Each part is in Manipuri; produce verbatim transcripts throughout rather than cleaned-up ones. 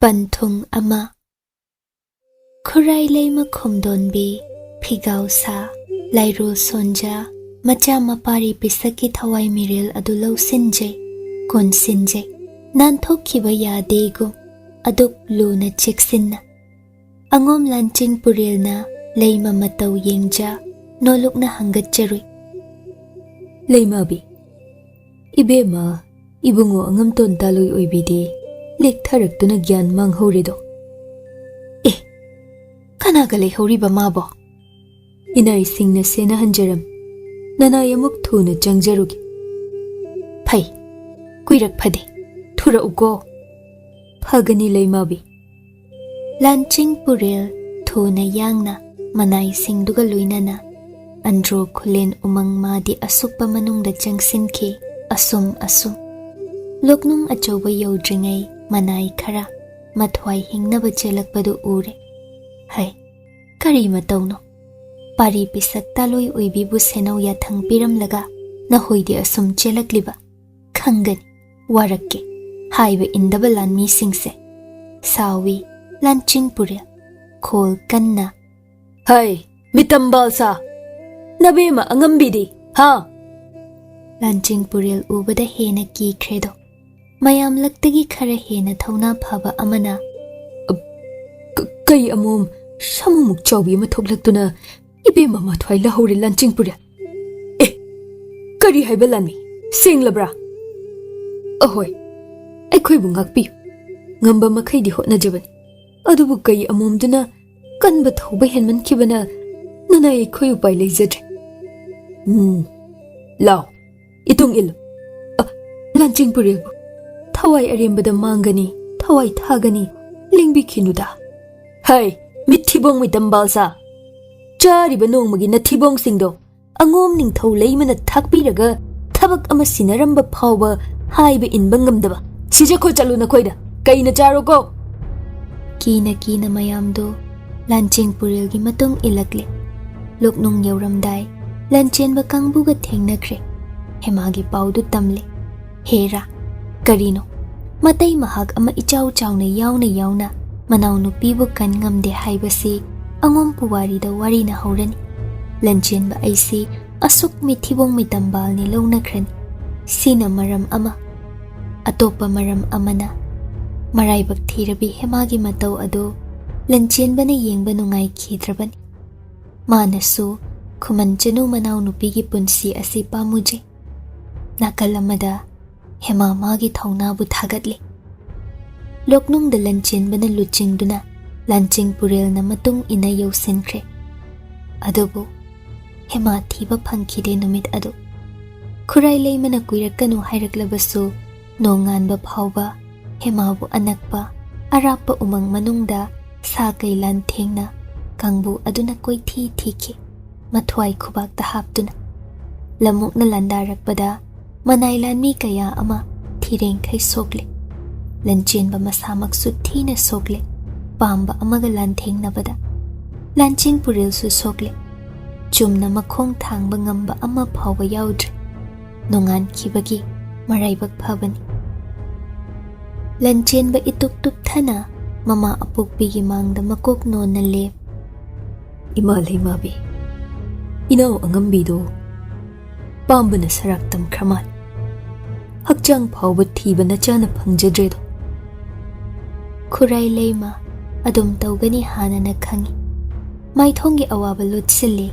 ꯄꯟꯊꯨꯡ ꯑꯃ꯫ ꯈꯨꯔꯥꯏ ꯂꯩꯃ ꯈꯣꯝꯗꯣꯟꯕꯤ, ꯐꯤꯒꯥꯎ ꯁꯥ, ꯂꯥꯏꯔꯣꯜ ꯁꯣꯟꯖꯥ, ꯃꯆꯥ ꯃꯄꯥꯔꯤ ꯄꯤꯁꯛꯀꯤ ꯊꯋꯥꯏ ꯃꯤꯔꯦꯜ ꯑꯗꯨ ꯂꯧꯁꯤꯟꯖꯩ, ꯀꯣꯟꯁꯤꯟꯖꯩ꯫ ꯅꯥꯟꯊꯣꯛꯈꯤꯕ ꯌꯥꯗꯦꯒꯨꯝ ꯑꯗꯨꯛ ꯂꯨꯅ ꯆꯦꯛꯁꯤꯟꯅ꯫ ꯑꯉꯣꯝ ꯂꯥꯟꯆꯤꯡ ꯄꯨꯔꯦꯜꯅ ꯂꯩꯃ ꯃꯇꯧ ꯌꯦꯡꯖ ꯅꯣꯂꯨꯛꯅ ꯍꯪꯒꯠꯆꯔꯨꯏ꯫ ꯂꯩꯃꯥꯕꯤ, ꯏꯕꯦꯝꯃ, ꯏꯕꯨꯡꯉꯣ ꯑꯉꯝꯇꯣꯟ ꯇꯥꯂꯣꯏ ꯑꯣꯏꯕꯤꯗꯤ ꯂꯦꯛꯊꯔꯛꯇꯨꯅ ꯒ꯭ꯌꯥꯟ ꯃꯥꯡꯍꯧꯔꯦꯗꯣ꯫ ꯑꯦ, ꯀꯅꯥꯒ ꯂꯩꯍꯧꯔꯤꯕ ꯃꯥꯕꯣ? ꯏꯅꯥꯏꯁꯤꯡꯅ ꯁꯦꯟꯅꯍꯟꯖꯔꯝ꯫ ꯅꯅꯥꯏ ꯑꯃꯨꯛ ꯊꯨꯅ ꯆꯪꯖꯔꯨꯒꯦ꯫ ꯐꯩ, ꯀꯨꯏꯔꯛ ꯐꯗꯦ, ꯊꯨꯔꯛꯎꯀꯣ꯫ ꯐꯒꯅꯤ ꯂꯩꯃꯥꯕꯤ꯫ ꯂꯥꯟꯆꯤꯡ ꯄꯨꯔꯦꯜ ꯊꯨꯅ ꯌꯥꯡꯅ ꯃꯅꯥꯏꯁꯤꯡꯗꯨꯒ ꯂꯣꯏꯅꯅ ꯑꯟꯗ꯭ꯔꯣ ꯈꯨꯂꯦꯟ ꯎꯃꯪ ꯃꯥꯗꯤ ꯑꯁꯨꯛꯄ ꯃꯅꯨꯡꯗ ꯆꯪꯁꯤꯟꯈꯤ꯫ ꯑꯁꯨꯝ ꯑꯁꯨꯝ ꯂꯣꯛꯅꯨꯡ ꯑꯆꯧꯕ ꯌꯧꯗ꯭ꯔꯤꯉꯩ ꯃꯅꯥꯏ ꯈꯔ ꯃꯊ꯭ꯋꯥꯏ ꯍꯤꯡꯅꯕ ꯆꯦꯜꯂꯛꯄꯗꯨ ꯎꯔꯦ꯫ ꯍꯩ, ꯀꯔꯤ ꯃꯇꯧꯅꯣ? ꯄꯥꯔꯤ ꯄꯤꯁꯛ ꯇꯥꯂꯣꯏ ꯑꯣꯏꯕꯤꯕꯨ ꯁꯦꯅꯧ ꯌꯥꯊꯪ ꯄꯤꯔꯝꯂꯒ ꯅꯈꯣꯏꯗꯤ ꯑꯁꯨꯝ ꯆꯦꯜꯂꯛꯂꯤꯕ? ꯈꯪꯒꯅꯤ, ꯋꯥꯔꯛꯀꯦ ꯍꯥꯏꯕ ꯏꯟꯗꯕ ꯂꯥꯟꯃꯤꯁꯤꯡꯁꯦ꯫ ꯁꯥꯎꯏ ꯂꯥꯟꯆꯤꯡ ꯄꯨꯔꯦꯜ ꯈꯣꯜ ꯀꯟꯅ꯫ ꯍꯩ, ꯃꯤꯇꯝꯕꯥꯜ ꯁꯥ! ꯅꯕꯦꯝꯃ ꯑꯉꯝꯕꯤꯗꯤ, ꯍꯥ? ꯂꯥꯟꯆꯤꯡ ꯄꯨꯔꯦꯜ ꯎꯕꯗ ꯍꯦꯟꯅ ꯀꯤꯈ꯭ꯔꯦꯗꯣ꯫ ꯃꯌꯥꯝꯂꯛꯇꯒꯤ ꯈꯔ ꯍꯦꯟꯅ ꯊꯧꯅꯥ ꯐꯕ ꯑꯃꯅ, "ꯑ, ꯀ-, ꯀꯩ ꯑꯃꯣꯝ ꯁꯥꯃꯨꯃꯨꯛ ꯆꯥꯎꯕꯤ ꯑꯃ ꯊꯣꯛꯂꯛꯇꯨꯅ ꯏꯕꯦꯝꯃ ꯃꯊ꯭ꯋꯥꯏ ꯂꯧꯍꯧꯔꯦ ꯂꯥꯟꯆꯤꯡ ꯄꯨꯔꯦꯜ꯫ ꯑꯦ, ꯀꯔꯤ ꯍꯥꯏꯕ ꯂꯥꯟꯃꯤ? ꯁꯦꯡꯂꯕ꯭ꯔꯥ?" "ꯑꯍꯣꯏ, ꯑꯩꯈꯣꯏꯕꯨ ꯉꯥꯛꯄꯤꯌꯨ꯫ ꯉꯝꯕ ꯃꯈꯩꯗꯤ ꯍꯣꯠꯅꯖꯕꯅꯤ꯫ ꯑꯗꯨꯕꯨ ꯀꯩ ꯑꯃꯣꯝꯗꯨꯅ ꯀꯟꯕ ꯊꯧꯕ ꯍꯦꯟꯃꯟꯈꯤꯕꯅ ꯅꯅꯥꯏ ꯑꯩꯈꯣꯏ ꯎꯄꯥꯏ ꯂꯩꯖꯗ꯭ꯔꯦ꯫ ꯎꯝ, ꯂꯥꯎ, ꯏꯇꯨꯡ ꯏꯜꯂꯨ꯫ ꯑ, ꯂꯥꯟꯆꯤꯡ ꯄꯨꯔꯦꯜꯕꯨ ꯊꯋꯥꯏ ꯑꯔꯦꯝꯕꯗ ꯃꯥꯡꯒꯅꯤ, ꯊꯋꯥꯏ ꯊꯥꯒꯅꯤ, ꯂꯦꯡꯕꯤꯈꯤꯅꯨꯗ꯫ ꯍꯩ, ꯃꯤꯠꯊꯤꯕꯣꯡ ꯃꯤꯇꯝꯕꯥꯜ ꯁꯥ! ꯆꯥꯔꯤꯕ ꯅꯣꯡꯃꯒꯤ ꯅꯊꯤꯕꯣꯡꯁꯤꯡꯗꯣ ꯑꯉꯣꯝ ꯅꯤꯡꯊꯧ ꯂꯩꯃꯅ ꯊꯥꯛꯄꯤꯔꯒ ꯊꯕꯛ ꯑꯃ ꯁꯤꯟꯅꯔꯝꯕ ꯐꯥꯎꯕ ꯍꯥꯏꯕ ꯏꯟꯕ ꯉꯝꯗꯕ꯫ ꯁꯤꯖꯈꯣ, ꯆꯠꯂꯨ ꯅꯈꯣꯏꯗ, ꯀꯩꯅ ꯆꯥꯔꯣꯀꯣ!" ꯀꯤꯅ ꯀꯤꯅ ꯃꯌꯥꯝꯗꯨ ꯂꯥꯟꯆꯤꯡ ꯄꯨꯔꯦꯜꯒꯤ ꯃꯇꯨꯡ ꯏꯜꯂꯛꯂꯦ꯫ ꯂꯣꯛꯅꯨꯡ ꯌꯧꯔꯝꯗꯥꯏ ꯂꯥꯟꯆꯦꯟꯕ ꯀꯥꯡꯕꯨꯒ ꯊꯦꯡꯅꯈ꯭ꯔꯦ꯫ ꯍꯦꯃꯥꯒꯤ ꯄꯥꯎꯗꯨ ꯇꯝꯂꯦ꯫ "ꯍꯦꯔꯥ, ꯀꯔꯤꯅꯣ? ꯃꯇꯩ ꯃꯍꯥꯛ ꯑꯃ ꯏꯆꯥꯎ ꯆꯥꯎꯅ ꯌꯥꯎꯅ ꯌꯥꯎꯅ ꯃꯅꯥꯎꯅꯨꯄꯤꯕꯨ ꯀꯟ ꯉꯝꯗꯦ ꯍꯥꯏꯕꯁꯤ ꯑꯉꯣꯝ ꯄꯨꯋꯥꯔꯤꯗ ꯋꯥꯔꯤꯅ ꯍꯧꯔꯅꯤ꯫ ꯂꯟꯆꯦꯟꯕ ꯑꯩꯁꯤ ꯑꯁꯨꯛ ꯃꯤꯊꯤꯕꯣꯡ ꯃꯤꯇꯝꯕꯥꯜꯅꯤ ꯂꯧꯅꯈ꯭ꯔꯅꯤ꯫ ꯁꯤꯅ ꯃꯔꯝ ꯑꯃ꯫ ꯑꯇꯣꯞꯄ ꯃꯔꯝ ꯑꯃꯅ, ꯃꯔꯥꯏꯕꯛ ꯊꯤꯔꯕꯤ ꯍꯦꯃꯥꯒꯤ ꯃꯇꯧ ꯑꯗꯨ ꯂꯟꯆꯦꯟꯕꯅ ꯌꯦꯡꯕ ꯅꯨꯡꯉꯥꯏꯈꯤꯗ꯭ꯔꯕꯅꯤ꯫ ꯃꯥꯅꯁꯨ ꯈꯨꯃꯟ ꯆꯅꯨ ꯃꯅꯥꯎꯅꯨꯄꯤꯒꯤ ꯄꯨꯟꯁꯤ ꯑꯁꯤ ꯄꯥꯝꯃꯨꯖꯩ꯫ ꯅꯥꯀꯜ ꯑꯃꯗ ꯍꯦꯃꯥ ꯃꯥꯒꯤ ꯊꯧꯅꯥꯕꯨ ꯊꯥꯒꯠꯂꯤ꯫ ꯂꯣꯛꯅꯨꯡꯗ ꯂꯟꯆꯦꯟꯕꯅ ꯂꯨꯆꯤꯡꯗꯨꯅ ꯂꯥꯟꯆꯦꯡ ꯄꯨꯔꯦꯜꯅ ꯃꯇꯨꯡ ꯏꯟꯅ ꯌꯧꯁꯤꯟꯈ꯭ꯔꯦ꯫ ꯑꯗꯨꯕꯨ ꯍꯦꯃꯥ ꯊꯤꯕ ꯐꯪꯈꯤꯗꯦ ꯅꯨꯃꯤꯠ ꯑꯗꯨ꯫ ꯈꯨꯔꯥꯏ ꯂꯩꯃꯅ ꯀꯨꯏꯔꯛꯀꯅꯨ ꯍꯥꯏꯔꯛꯂꯕꯁꯨ, ꯅꯣꯡꯉꯥꯟꯕ ꯐꯥꯎꯕ ꯍꯦꯃꯥꯕꯨ ꯑꯅꯛꯄ ꯑꯔꯥꯞꯄ ꯎꯃꯪ ꯃꯅꯨꯡꯗ ꯁꯥ ꯀꯩ ꯂꯥꯟꯊꯦꯡꯅ ꯀꯥꯡꯕꯨ ꯑꯗꯨꯅ ꯀꯣꯏꯊꯤ ꯊꯤꯈꯤ, ꯃꯊ꯭ꯋꯥꯏ ꯈꯨꯕꯥꯛꯇ ꯍꯥꯞꯇꯨꯅ꯫ ꯂꯝꯑꯣꯛꯅ ꯂꯥꯟꯗꯥꯔꯛꯄꯗ ꯃꯅꯥꯏ ꯂꯥꯟꯃꯤ ꯀꯌꯥ ꯑꯃ ꯊꯤꯔꯦꯡꯈꯩ ꯁꯣꯛꯂꯦ꯫ ꯂꯟꯆꯦꯟꯕ ꯃꯁꯥꯃꯛꯁꯨ ꯊꯤꯅ ꯁꯣꯛꯂꯦ꯫ ꯄꯥꯝꯕ ꯑꯃꯒ ꯂꯥꯟꯊꯦꯡꯅꯕꯗ ꯂꯥꯟꯆꯦꯡ ꯄꯨꯔꯦꯜꯁꯨ ꯁꯣꯛꯂꯦ꯫ ꯆꯨꯝꯅ ꯃꯈꯣꯡ ꯊꯥꯡꯕ ꯉꯝꯕ ꯑꯃ ꯐꯥꯎꯕ ꯌꯥꯎꯗ꯭ꯔꯦ꯫ ꯅꯣꯡꯉꯥꯟꯈꯤꯕꯒꯤ ꯃꯔꯥꯏꯕꯛ ꯐꯕꯅꯤ꯫ ꯂꯟꯆꯦꯟꯕ ꯏꯇꯨꯞ ꯇꯨꯞꯊꯅ ꯃꯃꯥ ꯑꯄꯣꯛꯄꯤꯒꯤ ꯃꯥꯡꯗ ꯃꯀꯣꯛ ꯅꯣꯟꯅ ꯂꯦꯞ꯫ "ꯏꯃꯥ ꯂꯩꯃꯥꯕꯤ, ꯏꯅꯥꯎ ꯑꯉꯝꯕꯤꯗꯣ ꯄꯥꯝꯕꯅ ꯁꯔꯥꯛ ꯇꯝꯈ꯭ꯔ ꯃꯥꯜꯂꯦ꯫ ꯍꯛꯆꯥꯡ ꯐꯥꯎꯕ ꯊꯤꯕ ꯅꯆꯥꯅ ꯐꯪꯖꯗ꯭ꯔꯦꯗꯣ꯫" ꯈꯨꯔꯥꯏ ꯂꯩꯃ ꯑꯗꯨꯝ ꯇꯧꯒꯅꯤ ꯍꯥꯟꯅꯅ ꯈꯪꯏ꯫ ꯃꯥꯏꯊꯣꯡꯒꯤ ꯑꯋꯥꯕ ꯂꯣꯠꯁꯤꯜꯂꯤ꯫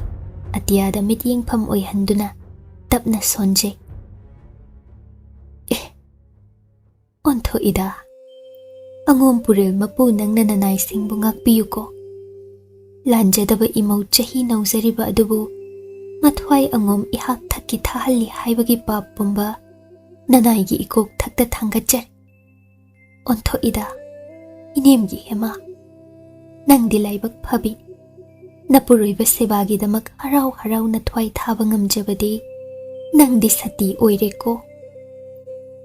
ꯑꯇꯤꯌꯥꯗ ꯃꯤꯠꯌꯦꯡꯐꯝ ꯑꯣꯏꯍꯟꯗꯨꯅ ꯇꯞꯅ ꯁꯣꯟꯖꯩ꯫ ꯑꯦ, ꯑꯣꯟꯊꯣꯛꯏꯗ꯫ ꯑꯉꯣꯝ ꯄꯨꯔꯦꯜ ꯃꯄꯨ, ꯅꯪꯅ ꯅꯅꯥꯏꯁꯤꯡꯕꯨ ꯉꯥꯛꯄꯤꯌꯨꯀꯣ꯫ ꯂꯥꯟꯖꯗꯕ ꯏꯃꯧ ꯆꯍꯤ ꯅꯧꯖꯔꯤꯕ ꯑꯗꯨꯕꯨ ꯃꯊ꯭ꯋꯥꯏ ꯑꯉꯣꯝ ꯏꯍꯥꯛ ꯊꯛꯀꯤ ꯊꯥꯍꯜꯂꯤ ꯍꯥꯏꯕꯒꯤ ꯄꯥꯞ ꯄꯨꯝꯕ ꯅꯅꯥꯏꯒꯤ ꯏꯀꯣꯛ ꯊꯛꯇ ꯊꯥꯡꯒꯠꯆꯔꯤ꯫ ꯑꯣꯟꯊꯣꯛꯏꯗ, ꯏꯅꯦꯝꯒꯤ ꯍꯦꯃꯥ, ꯅꯪꯗꯤ ꯂꯥꯏꯕꯛ ꯐꯕꯤ꯫ ꯅꯄꯨꯔꯣꯏꯕ ꯁꯦꯕꯥꯒꯤꯗꯃꯛ ꯍꯔꯥꯎ ꯍꯔꯥꯎꯅ ꯊ꯭ꯋꯥꯏ ꯊꯥꯕ ꯉꯝꯖꯕꯗꯤ ꯅꯪꯗꯤ ꯁꯇꯤ ꯑꯣꯏꯔꯦꯀꯣ꯫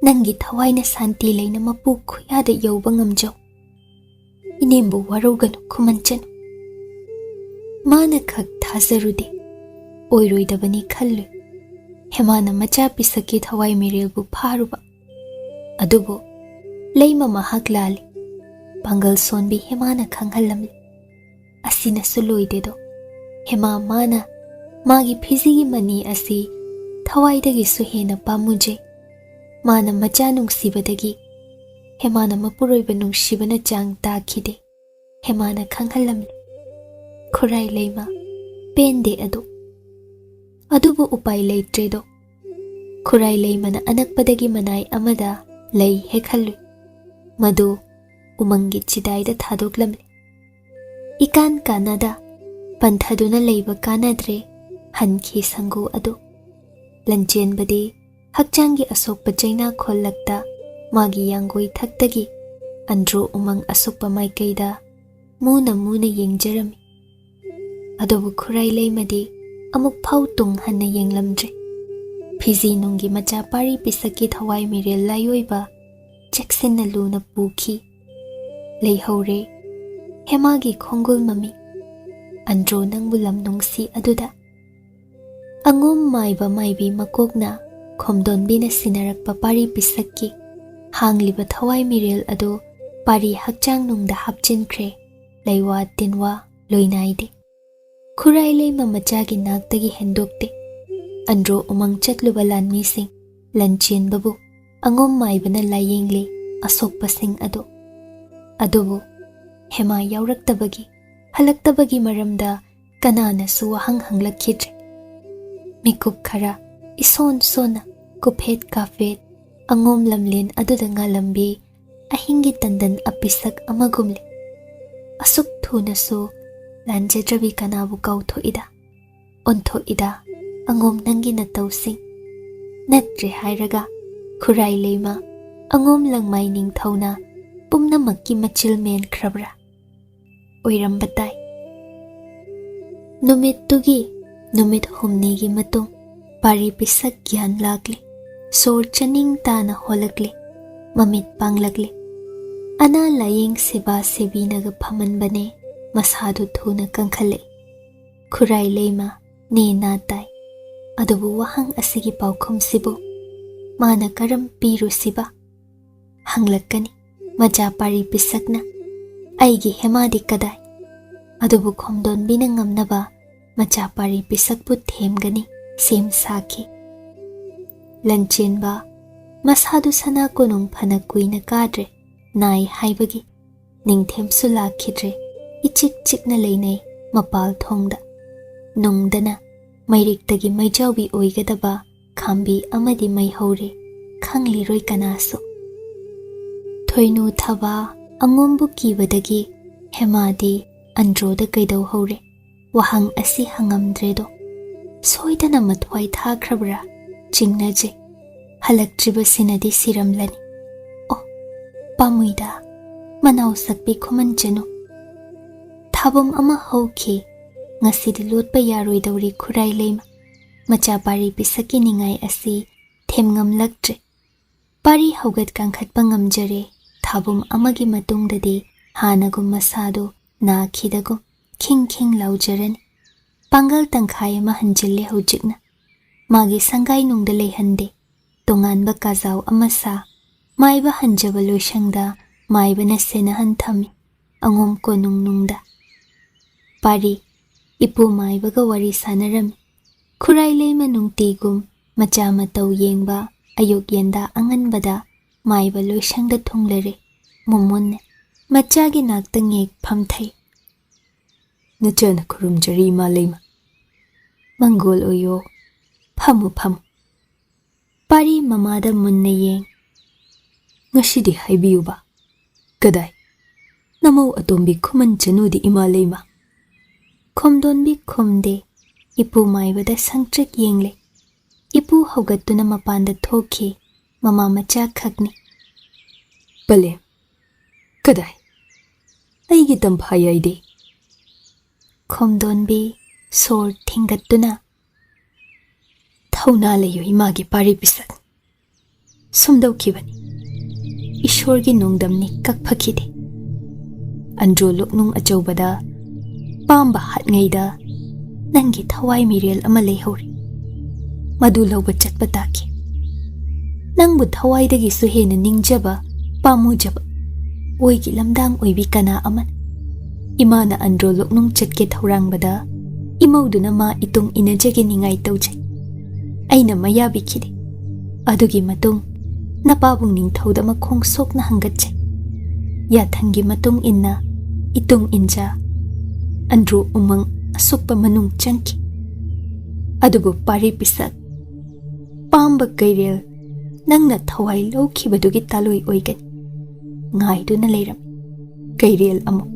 ꯅꯪꯒꯤ ꯊꯋꯥꯏꯅ ꯁꯥꯟꯇꯤ ꯂꯩꯅ ꯃꯄꯨ ꯈꯨꯌꯥꯗ ꯌꯧꯕ ꯉꯝꯖꯧ꯫ ꯏꯅꯦꯝꯕꯨ ꯋꯥꯔꯧꯒꯅꯨ, ꯈꯨꯃꯟꯆꯅꯨ꯫ ꯃꯥꯅ ꯈꯛ ꯊꯥꯖꯔꯨꯗꯦ, ꯑꯣꯏꯔꯣꯏꯗꯕꯅꯤ ꯈꯜꯂꯨꯏ꯫ ꯍꯦꯃꯥꯅ ꯃꯆꯥ ꯄꯤꯁꯛꯀꯤ ꯊꯋꯥꯏ ꯃꯤꯔꯦꯜꯕꯨ ꯐꯥꯔꯨꯕ꯫ ꯑꯗꯨꯕꯨ ꯂꯩꯃ ꯃꯍꯥꯛ ꯂꯥꯜꯂꯤ꯫ ꯄꯥꯡꯒꯜ ꯁꯣꯟꯕꯤ ꯍꯦꯃꯥꯅ ꯈꯪꯍꯜꯂꯝꯂꯤ꯫ ꯑꯁꯤꯅꯁꯨ ꯂꯣꯏꯗꯦꯗꯣ꯫ ꯍꯦꯃꯥ ꯃꯥꯅ ꯃꯥꯒꯤ ꯐꯤꯖꯤꯒꯤ ꯃꯅꯤ ꯑꯁꯤ ꯊꯋꯥꯏꯗꯒꯤꯁꯨ ꯍꯦꯟꯅ ꯄꯥꯝꯃꯨꯖꯩ꯫ ꯃꯥꯅ ꯃꯆꯥ ꯅꯨꯡꯁꯤꯕꯗꯒꯤ ꯍꯦꯃꯥꯅ ꯃꯄꯨꯔꯣꯏꯕ ꯅꯨꯡꯁꯤꯕꯅ ꯆꯥꯡ ꯇꯥꯈꯤꯗꯦ꯫ ꯍꯦꯃꯥꯅ ꯈꯪꯍꯜꯂꯝꯂꯤ꯫ ꯈꯨꯔꯥꯏ ꯂꯩꯃ ꯄꯦꯟꯗꯦ ꯑꯗꯣ꯫ ꯑꯗꯨꯕꯨ ꯎꯄꯥꯏ ꯂꯩꯇ꯭ꯔꯦꯗꯣ꯫ ꯈꯨꯔꯥꯏ ꯂꯩꯃꯅ ꯑꯅꯛꯄꯗꯒꯤ ꯃꯅꯥꯏ ꯑꯃꯗ ꯂꯩ ꯍꯦꯛꯍꯜꯂꯨꯏ꯫ ꯃꯗꯨ ꯎꯃꯪꯒꯤ ꯆꯤꯗꯥꯏꯗ ꯊꯥꯗꯣꯛꯂꯝꯂꯦ꯫ ꯏꯀꯥꯟ ꯀꯥꯟꯅꯗ ꯄꯟꯊꯗꯨꯅ ꯂꯩꯕ ꯀꯥꯟꯅꯗ꯭ꯔꯦ, ꯍꯟꯈꯤ ꯁꯪꯒꯨ ꯑꯗꯨ꯫ ꯂꯟꯆꯦꯟꯕꯗꯤ ꯍꯛꯆꯥꯡꯒꯤ ꯑꯁꯣꯛꯄ ꯆꯩꯅꯥ ꯈꯣꯜꯂꯛꯇ ꯃꯥꯒꯤ ꯌꯥꯡꯒꯣꯏ ꯊꯛꯇꯒꯤ ꯑꯟꯗ꯭ꯔꯣ ꯎꯃꯪ ꯑꯁꯣꯛꯄ ꯃꯥꯏꯀꯩꯗ ꯃꯨꯅ ꯃꯨꯅ ꯌꯦꯡꯖꯔꯝꯃꯤ꯫ ꯑꯗꯨꯕꯨ ꯈꯨꯔꯥꯏ ꯂꯩꯃꯗꯤ ꯑꯃꯨꯛ ꯐꯥꯎ ꯇꯨꯡ ꯍꯟꯅ ꯌꯦꯡꯂꯝꯗ꯭ꯔꯦ꯫ ꯐꯤꯖꯤ ꯅꯨꯡꯒꯤ ꯃꯆꯥ ꯄꯥꯔꯤ ꯄꯤꯁꯛꯀꯤ ꯊꯋꯥꯏ ꯃꯤꯔꯦꯜ ꯂꯥꯏꯑꯣꯏꯕ ꯆꯦꯛꯁꯤꯟꯅ ꯂꯨꯅ ꯄꯨꯈꯤ꯫ ꯂꯩꯍꯧꯔꯦ ꯍꯦꯃꯥꯒꯤ ꯈꯣꯡꯒꯨꯜ ꯃꯃꯤ꯫ ꯑꯟꯗ꯭ꯔꯣ ꯅꯪꯕꯨ ꯂꯝ ꯅꯨꯡꯁꯤ ꯑꯗꯨꯗ꯫ ꯑꯉꯣꯝ ꯃꯥꯏꯕ ꯃꯥꯏꯕꯤ ꯃꯀꯣꯛꯅ ꯈꯣꯝꯗꯣꯟꯕꯤꯅ ꯁꯤꯟꯅꯔꯛꯄ ꯄꯥꯔꯤ ꯄꯤꯁꯛꯀꯤ ꯍꯥꯡꯂꯤꯕ ꯊꯋꯥꯏ ꯃꯤꯔꯦꯜ ꯑꯗꯨ ꯄꯥꯔꯤ ꯍꯛꯆꯥꯡ ꯅꯨꯡꯗ ꯍꯥꯞꯆꯤꯟꯈ꯭ꯔꯦ꯫ ꯂꯩꯋꯥ ꯇꯤꯟꯋꯥ ꯂꯣꯏꯅꯥꯏꯗꯦ꯫ ꯈꯨꯔꯥꯏ ꯂꯩꯃ ꯃꯆꯥꯒꯤ ꯅꯥꯛꯇꯒꯤ ꯍꯦꯟꯗꯣꯛꯇꯦ꯫ ꯑꯟꯗ꯭ꯔꯣ ꯎꯃꯪ ꯆꯠꯂꯨꯕ ꯂꯥꯟꯃꯤꯁꯤꯡ ꯂꯟꯆꯦꯟꯕꯕꯨ ꯑꯉꯣꯝ ꯃꯥꯏꯕꯅ ꯂꯥꯏꯌꯦꯡꯂꯤ ꯑꯁꯣꯛꯄꯁꯤꯡ ꯑꯗꯨ꯫ ꯑꯗꯨꯕꯨ ꯍꯦꯃꯥ ꯌꯥꯎꯔꯛꯇꯕꯒꯤ, ꯍꯜꯂꯛꯇꯕꯒꯤ ꯃꯔꯝꯗ ꯀꯅꯥꯅꯁꯨ ꯋꯥꯍꯪ ꯍꯪꯂꯛꯈꯤꯗ꯭ꯔꯦ꯫ ꯃꯤꯀꯨꯞ ꯈꯔ ꯏꯁꯣꯟ ꯁꯣꯟꯅ ꯀꯨꯐꯦꯠ ꯀꯥꯐꯦꯠ ꯑꯉꯣꯝ ꯂꯝꯂꯦꯟ ꯑꯗꯨꯗ ꯉꯥꯜꯂꯝꯕꯤ ꯑꯍꯤꯡꯒꯤ ꯇꯟꯗꯟ ꯑꯄꯤꯁꯛ ꯑꯃꯒꯨꯝꯂꯤ꯫ ꯑꯁꯨꯛ ꯊꯨꯅꯁꯨ ꯂꯥꯟꯖꯗ꯭ꯔꯕꯤ ꯀꯅꯥꯕꯨ ꯀꯥꯎꯊꯣꯛꯏꯗ, ꯑꯣꯟꯊꯣꯛꯏꯗ ꯑꯉꯣꯝ ꯅꯪꯒꯤ ꯅꯇꯧꯁꯤꯡ꯫ ꯅꯠꯇ꯭ꯔꯦ ꯍꯥꯏꯔꯒ ꯈꯨꯔꯥꯏ ꯂꯩꯃ ꯑꯉꯣꯝ ꯂꯪꯃꯥꯏ ꯅꯤꯡꯊꯧꯅ ꯄꯨꯝꯅꯃꯛꯀꯤ ꯃꯆꯤꯜ ꯃꯦꯟꯈ꯭ꯔꯕ꯭ꯔꯥ? ꯑꯣꯏꯔꯝꯕ ꯇꯥꯏ꯫ ꯅꯨꯃꯤꯠꯇꯨꯒꯤ ꯅꯨꯃꯤꯠ ꯍꯨꯝꯅꯤꯒꯤ ꯃꯇꯨꯡ ꯄꯥꯔꯤ ꯄꯤꯁꯛ ꯒ꯭ꯌꯥꯟ ꯂꯥꯛꯂꯤ꯫ ꯁꯣꯔ ꯆꯅꯤꯡ ꯇꯥꯅ ꯍꯣꯜꯂꯛꯂꯤ꯫ ꯃꯃꯤꯠ ꯄꯥꯡꯂꯛꯂꯤ꯫ ꯑꯅꯥ ꯂꯥꯌꯦꯡ ꯁꯦꯕꯥ ꯁꯦꯕꯤꯅꯒ ꯐꯝꯍꯟꯕꯅꯦ꯫ ꯃꯁꯥꯗꯨ ꯊꯨꯅ ꯀꯟꯈꯠꯂꯛꯏ꯫ ꯈꯨꯔꯥꯏ ꯂꯩꯃ ꯅꯦ ꯅꯥ ꯇꯥꯏ꯫ ꯑꯗꯨꯕꯨ ꯋꯥꯍꯪ ꯑꯁꯤꯒꯤ ꯄꯥꯎꯈꯨꯝꯁꯤꯕꯨ ꯃꯥꯅ ꯀꯔꯝ ꯄꯤꯔꯨꯁꯤꯕ? ꯍꯪꯂꯛꯀꯅꯤ ꯃꯆꯥ ꯄꯥꯔꯤ ꯄꯤꯁꯛꯅ, "ꯑꯩꯒꯤ ꯍꯦꯃꯥꯗꯤ ꯀꯗꯥꯏ?" ꯑꯗꯨꯕꯨ ꯈꯣꯝꯗꯣꯟꯕꯤꯅ ꯉꯝꯅꯕ ꯃꯆꯥ ꯄꯥꯔꯤ ꯄꯤꯁꯛꯄꯨ ꯊꯦꯝꯒꯅꯤ ꯁꯦꯝ ꯁꯥꯈꯤ꯫ ꯂꯟꯆꯦꯟꯕ ꯃꯁꯥꯗꯨ ꯁꯅꯥ ꯀꯣꯅꯨꯡ ꯐꯅ ꯀꯨꯏꯅ ꯀꯥꯗ꯭ꯔꯦ ꯅꯥꯏ ꯍꯥꯏꯕꯒꯤ ꯅꯤꯡꯊꯦꯝꯁꯨ ꯂꯥꯛꯈꯤꯗ꯭ꯔꯦ꯫ ꯏꯆꯤꯛ ꯆꯤꯛꯅ ꯂꯩꯅꯩ ꯃꯄꯥꯜ ꯊꯣꯡꯗ꯫ ꯅꯨꯡꯗꯅ ꯃꯩꯔꯤꯛꯇꯒꯤ ꯃꯩꯖꯥꯎꯕꯤ ꯑꯣꯏꯒꯗꯕ ꯈꯥꯝꯕꯤ ꯑꯃꯗꯤ ꯃꯩ ꯍꯧꯔꯦ, ꯈꯪꯂꯤꯔꯣꯏ ꯀꯅꯥꯁꯨ꯫ ꯊꯣꯏꯅꯨ ꯊꯕꯥ ꯑꯉꯣꯝꯕꯨ ꯀꯤꯕꯗꯒꯤ ꯍꯦꯃꯥꯗꯤ ꯑꯟꯗ꯭ꯔꯣꯗ ꯀꯩꯗꯧꯍꯧꯔꯦ? ꯋꯥꯍꯪ ꯑꯁꯤ ꯍꯪꯉꯝꯗ꯭ꯔꯦꯗꯣ꯫ ꯁꯣꯏꯗꯅ ꯃꯊ꯭ꯋꯥꯏ ꯊꯥꯈ꯭ꯔꯕ꯭ꯔꯥ ꯆꯤꯡꯅꯖꯩ꯫ ꯍꯜꯂꯛꯇ꯭ꯔꯤꯕꯁꯤꯅꯗꯤ ꯁꯤꯔꯝꯂꯅꯤ꯫ ꯑꯣ, ꯄꯥꯝꯃꯨꯏꯗ, ꯃꯅꯥꯎ ꯁꯛꯄꯤ ꯈꯨꯃꯟ ꯆꯅꯨ꯫ ꯊꯥꯕꯨꯝ ꯑꯃ ꯍꯧꯈꯤ꯫ ꯉꯁꯤꯗꯤ ꯂꯣꯠꯄ ꯌꯥꯔꯣꯏꯗꯧꯔꯤ ꯈꯨꯔꯥꯏ ꯂꯩꯃ꯫ ꯃꯆꯥ ꯄꯥꯔꯤ ꯄꯤꯁꯛꯀꯤ ꯅꯤꯡꯉꯥꯏ ꯑꯁꯤ ꯊꯦꯝꯉꯝꯂꯛꯇ꯭ꯔꯦ꯫ ꯄꯥꯔꯤ ꯍꯧꯒꯠ ꯀꯥꯡꯈꯠꯄ ꯉꯝꯖꯔꯦ꯫ ꯊꯥꯕꯨꯝ ꯑꯃꯒꯤ ꯃꯇꯨꯡꯗꯗꯤ ꯍꯥꯟꯅꯒꯨꯝ ꯃꯁꯥꯗꯨ ꯅꯥꯈꯤꯗꯒꯨꯝ ꯈꯤꯡ ꯈꯤꯡ ꯂꯥꯎꯖꯔꯅꯤ꯫ ꯄꯥꯡꯒꯜ ꯇꯪꯈꯥꯏ ꯑꯃ ꯍꯟꯖꯤꯜꯂꯦ ꯍꯧꯖꯤꯛꯅ꯫ ꯃꯥꯒꯤ ꯁꯪꯒꯥꯏ ꯅꯨꯡꯗ ꯂꯩꯍꯟꯗꯦ꯫ ꯇꯣꯉꯥꯟꯕ ꯀꯥꯖꯥꯎ ꯑꯃ ꯁꯥ, ꯃꯥꯏꯕ ꯍꯟꯖꯕ ꯂꯣꯏꯁꯪꯗ ꯃꯥꯏꯕꯅ ꯁꯦꯟꯅꯍꯟ ꯊꯝꯃꯤ꯫ ꯑꯉꯣꯝ ꯀꯣꯅꯨꯡ ꯅꯨꯡꯗ꯫ ꯄꯥꯔꯤ, ꯏꯄꯨ ꯃꯥꯏꯕꯒ ꯋꯥꯔꯤ ꯁꯥꯟꯅꯔꯝꯃꯤ꯫ ꯈꯨꯔꯥꯏ ꯂꯩꯃ ꯅꯨꯡꯇꯤꯒꯨꯝ ꯃꯆꯥ ꯃꯇꯧ ꯌꯦꯡꯕ ꯑꯌꯨꯛ ꯌꯦꯟꯗꯥ ꯑꯉꯟꯕꯗ ꯃꯥꯏꯕ ꯂꯣꯏꯁꯪꯗ ꯊꯨꯡꯂꯔꯦ꯫ ꯃꯣꯃꯣꯟꯅ ꯃꯆꯥꯒꯤ ꯅꯥꯛꯇ ꯉꯦꯛ ꯐꯝꯊꯩ꯫ "ꯅꯆꯥꯅ ꯈꯨꯔꯨꯝꯖꯔꯤ, ꯏꯃꯥ ꯂꯩꯃ꯫ ꯃꯪꯒꯣꯜ ꯑꯣꯏꯌꯣ꯫ ꯐꯝꯃꯨ, ꯐꯝꯃꯨ꯫" ꯄꯥꯔꯤ ꯃꯃꯥꯗ ꯃꯨꯟꯅ ꯌꯦꯡ꯫ "ꯉꯁꯤꯗꯤ ꯍꯥꯏꯕꯤꯌꯨꯕ, ꯀꯗꯥꯏ ꯅꯃꯧ ꯑꯇꯣꯝꯕꯤ ꯈꯨꯃꯟ ꯆꯅꯨꯗꯤ, ꯏꯃꯥ ꯂꯩꯃ?" ꯈꯣꯝꯗꯣꯟꯕꯤ ꯈꯨꯝꯗꯦ꯫ ꯏꯄꯨ ꯃꯥꯏꯕꯗ ꯁꯪꯇ꯭ꯔꯤꯛ ꯌꯦꯡꯂꯦ꯫ ꯏꯄꯨ ꯍꯧꯒꯠꯇꯨꯅ ꯃꯄꯥꯟꯗ ꯊꯣꯛꯈꯤ꯫ ꯃꯃꯥ ꯃꯆꯥ ꯈꯛꯅꯤ꯫ "ꯄꯂꯦꯝ, ꯀꯗꯥꯏ? ꯑꯩꯒꯤ ꯇꯝꯐꯥ ꯌꯥꯏꯗꯦ?" ꯈꯣꯝꯗꯣꯟꯕꯤ ꯁꯣꯔ ꯊꯤꯡꯒꯠꯇꯨꯅ, "ꯊꯧꯅꯥ ꯂꯩꯌꯨ ꯏꯃꯥꯒꯤ ꯄꯥꯔꯤ ꯄꯤꯁꯛ꯫ ꯁꯨꯝꯗꯧꯈꯤꯕꯅꯤ꯫ ꯏꯁꯣꯔꯒꯤ ꯅꯣꯡꯗꯝꯅꯤ ꯀꯛꯐꯈꯤꯗꯦ꯫ ꯑꯟꯗ꯭ꯔꯣ ꯂꯣꯛꯅꯨꯡ ꯑꯆꯧꯕꯗ ꯄꯥꯝꯕ ꯍꯥꯠꯉꯩꯗ ꯅꯪꯒꯤ ꯊꯋꯥꯏ ꯃꯤꯔꯦꯜ ꯑꯃ ꯂꯩꯍꯧꯔꯤ꯫ ꯃꯗꯨ ꯂꯧꯕ ꯆꯠꯄ ꯇꯥꯈꯤ꯫ ꯅꯪꯕꯨ ꯊꯋꯥꯏꯗꯒꯤꯁꯨ ꯍꯦꯟꯅ ꯅꯤꯡꯖꯕ ꯄꯥꯝꯃꯨꯖꯕ ꯑꯣꯏꯒꯤ ꯂꯝꯗꯥꯡ ꯑꯣꯏꯕꯤ ꯀꯅꯥ ꯑꯃꯅ ꯏꯃꯥꯅ ꯑꯟꯗ꯭ꯔꯣ ꯂꯣꯛꯅꯨꯡ ꯆꯠꯀꯦ ꯊꯧꯔꯥꯡꯕꯗ ꯏꯃꯧꯗꯨꯅ ꯃꯥ ꯏꯇꯨꯡ ꯏꯟꯅꯖꯒꯦ ꯅꯤꯡꯉꯥꯏ ꯇꯧꯖꯩ꯫ ꯑꯩꯅ ꯃꯌꯥ ꯕꯤꯈꯤꯗꯦ꯫ ꯑꯗꯨꯒꯤ ꯃꯇꯨꯡ ꯅꯄꯥꯕꯨꯡ ꯅꯤꯡꯊꯧꯗ ꯃꯈꯣꯡ ꯁꯣꯛꯅ ꯍꯪꯒꯠꯆꯩ꯫ ꯌꯥꯊꯪꯒꯤ ꯃꯇꯨꯡ ꯏꯟꯅ ꯏꯇꯨꯡ ꯏꯟꯖ ꯑꯟꯗ꯭ꯔꯣ ꯎꯃꯪ ꯑꯁꯨꯛꯄ ꯃꯅꯨꯡ ꯆꯪꯈꯤ꯫ ꯑꯗꯨꯕꯨ ꯄꯥꯔꯤ ꯄꯤꯁꯛ, ꯄꯥꯝꯕ ꯀꯩꯔꯦꯜ, ꯅꯪꯅ ꯊꯋꯥꯏ ꯂꯧꯈꯤꯕꯗꯨꯒꯤ ꯇꯥꯂꯣꯏ ꯑꯣꯏꯒꯅꯤ꯫ ꯉꯥꯏꯗꯨꯅ ꯂꯩꯔꯝꯃꯤ ꯀꯩꯔꯦꯜ ꯑꯃꯨꯛ꯫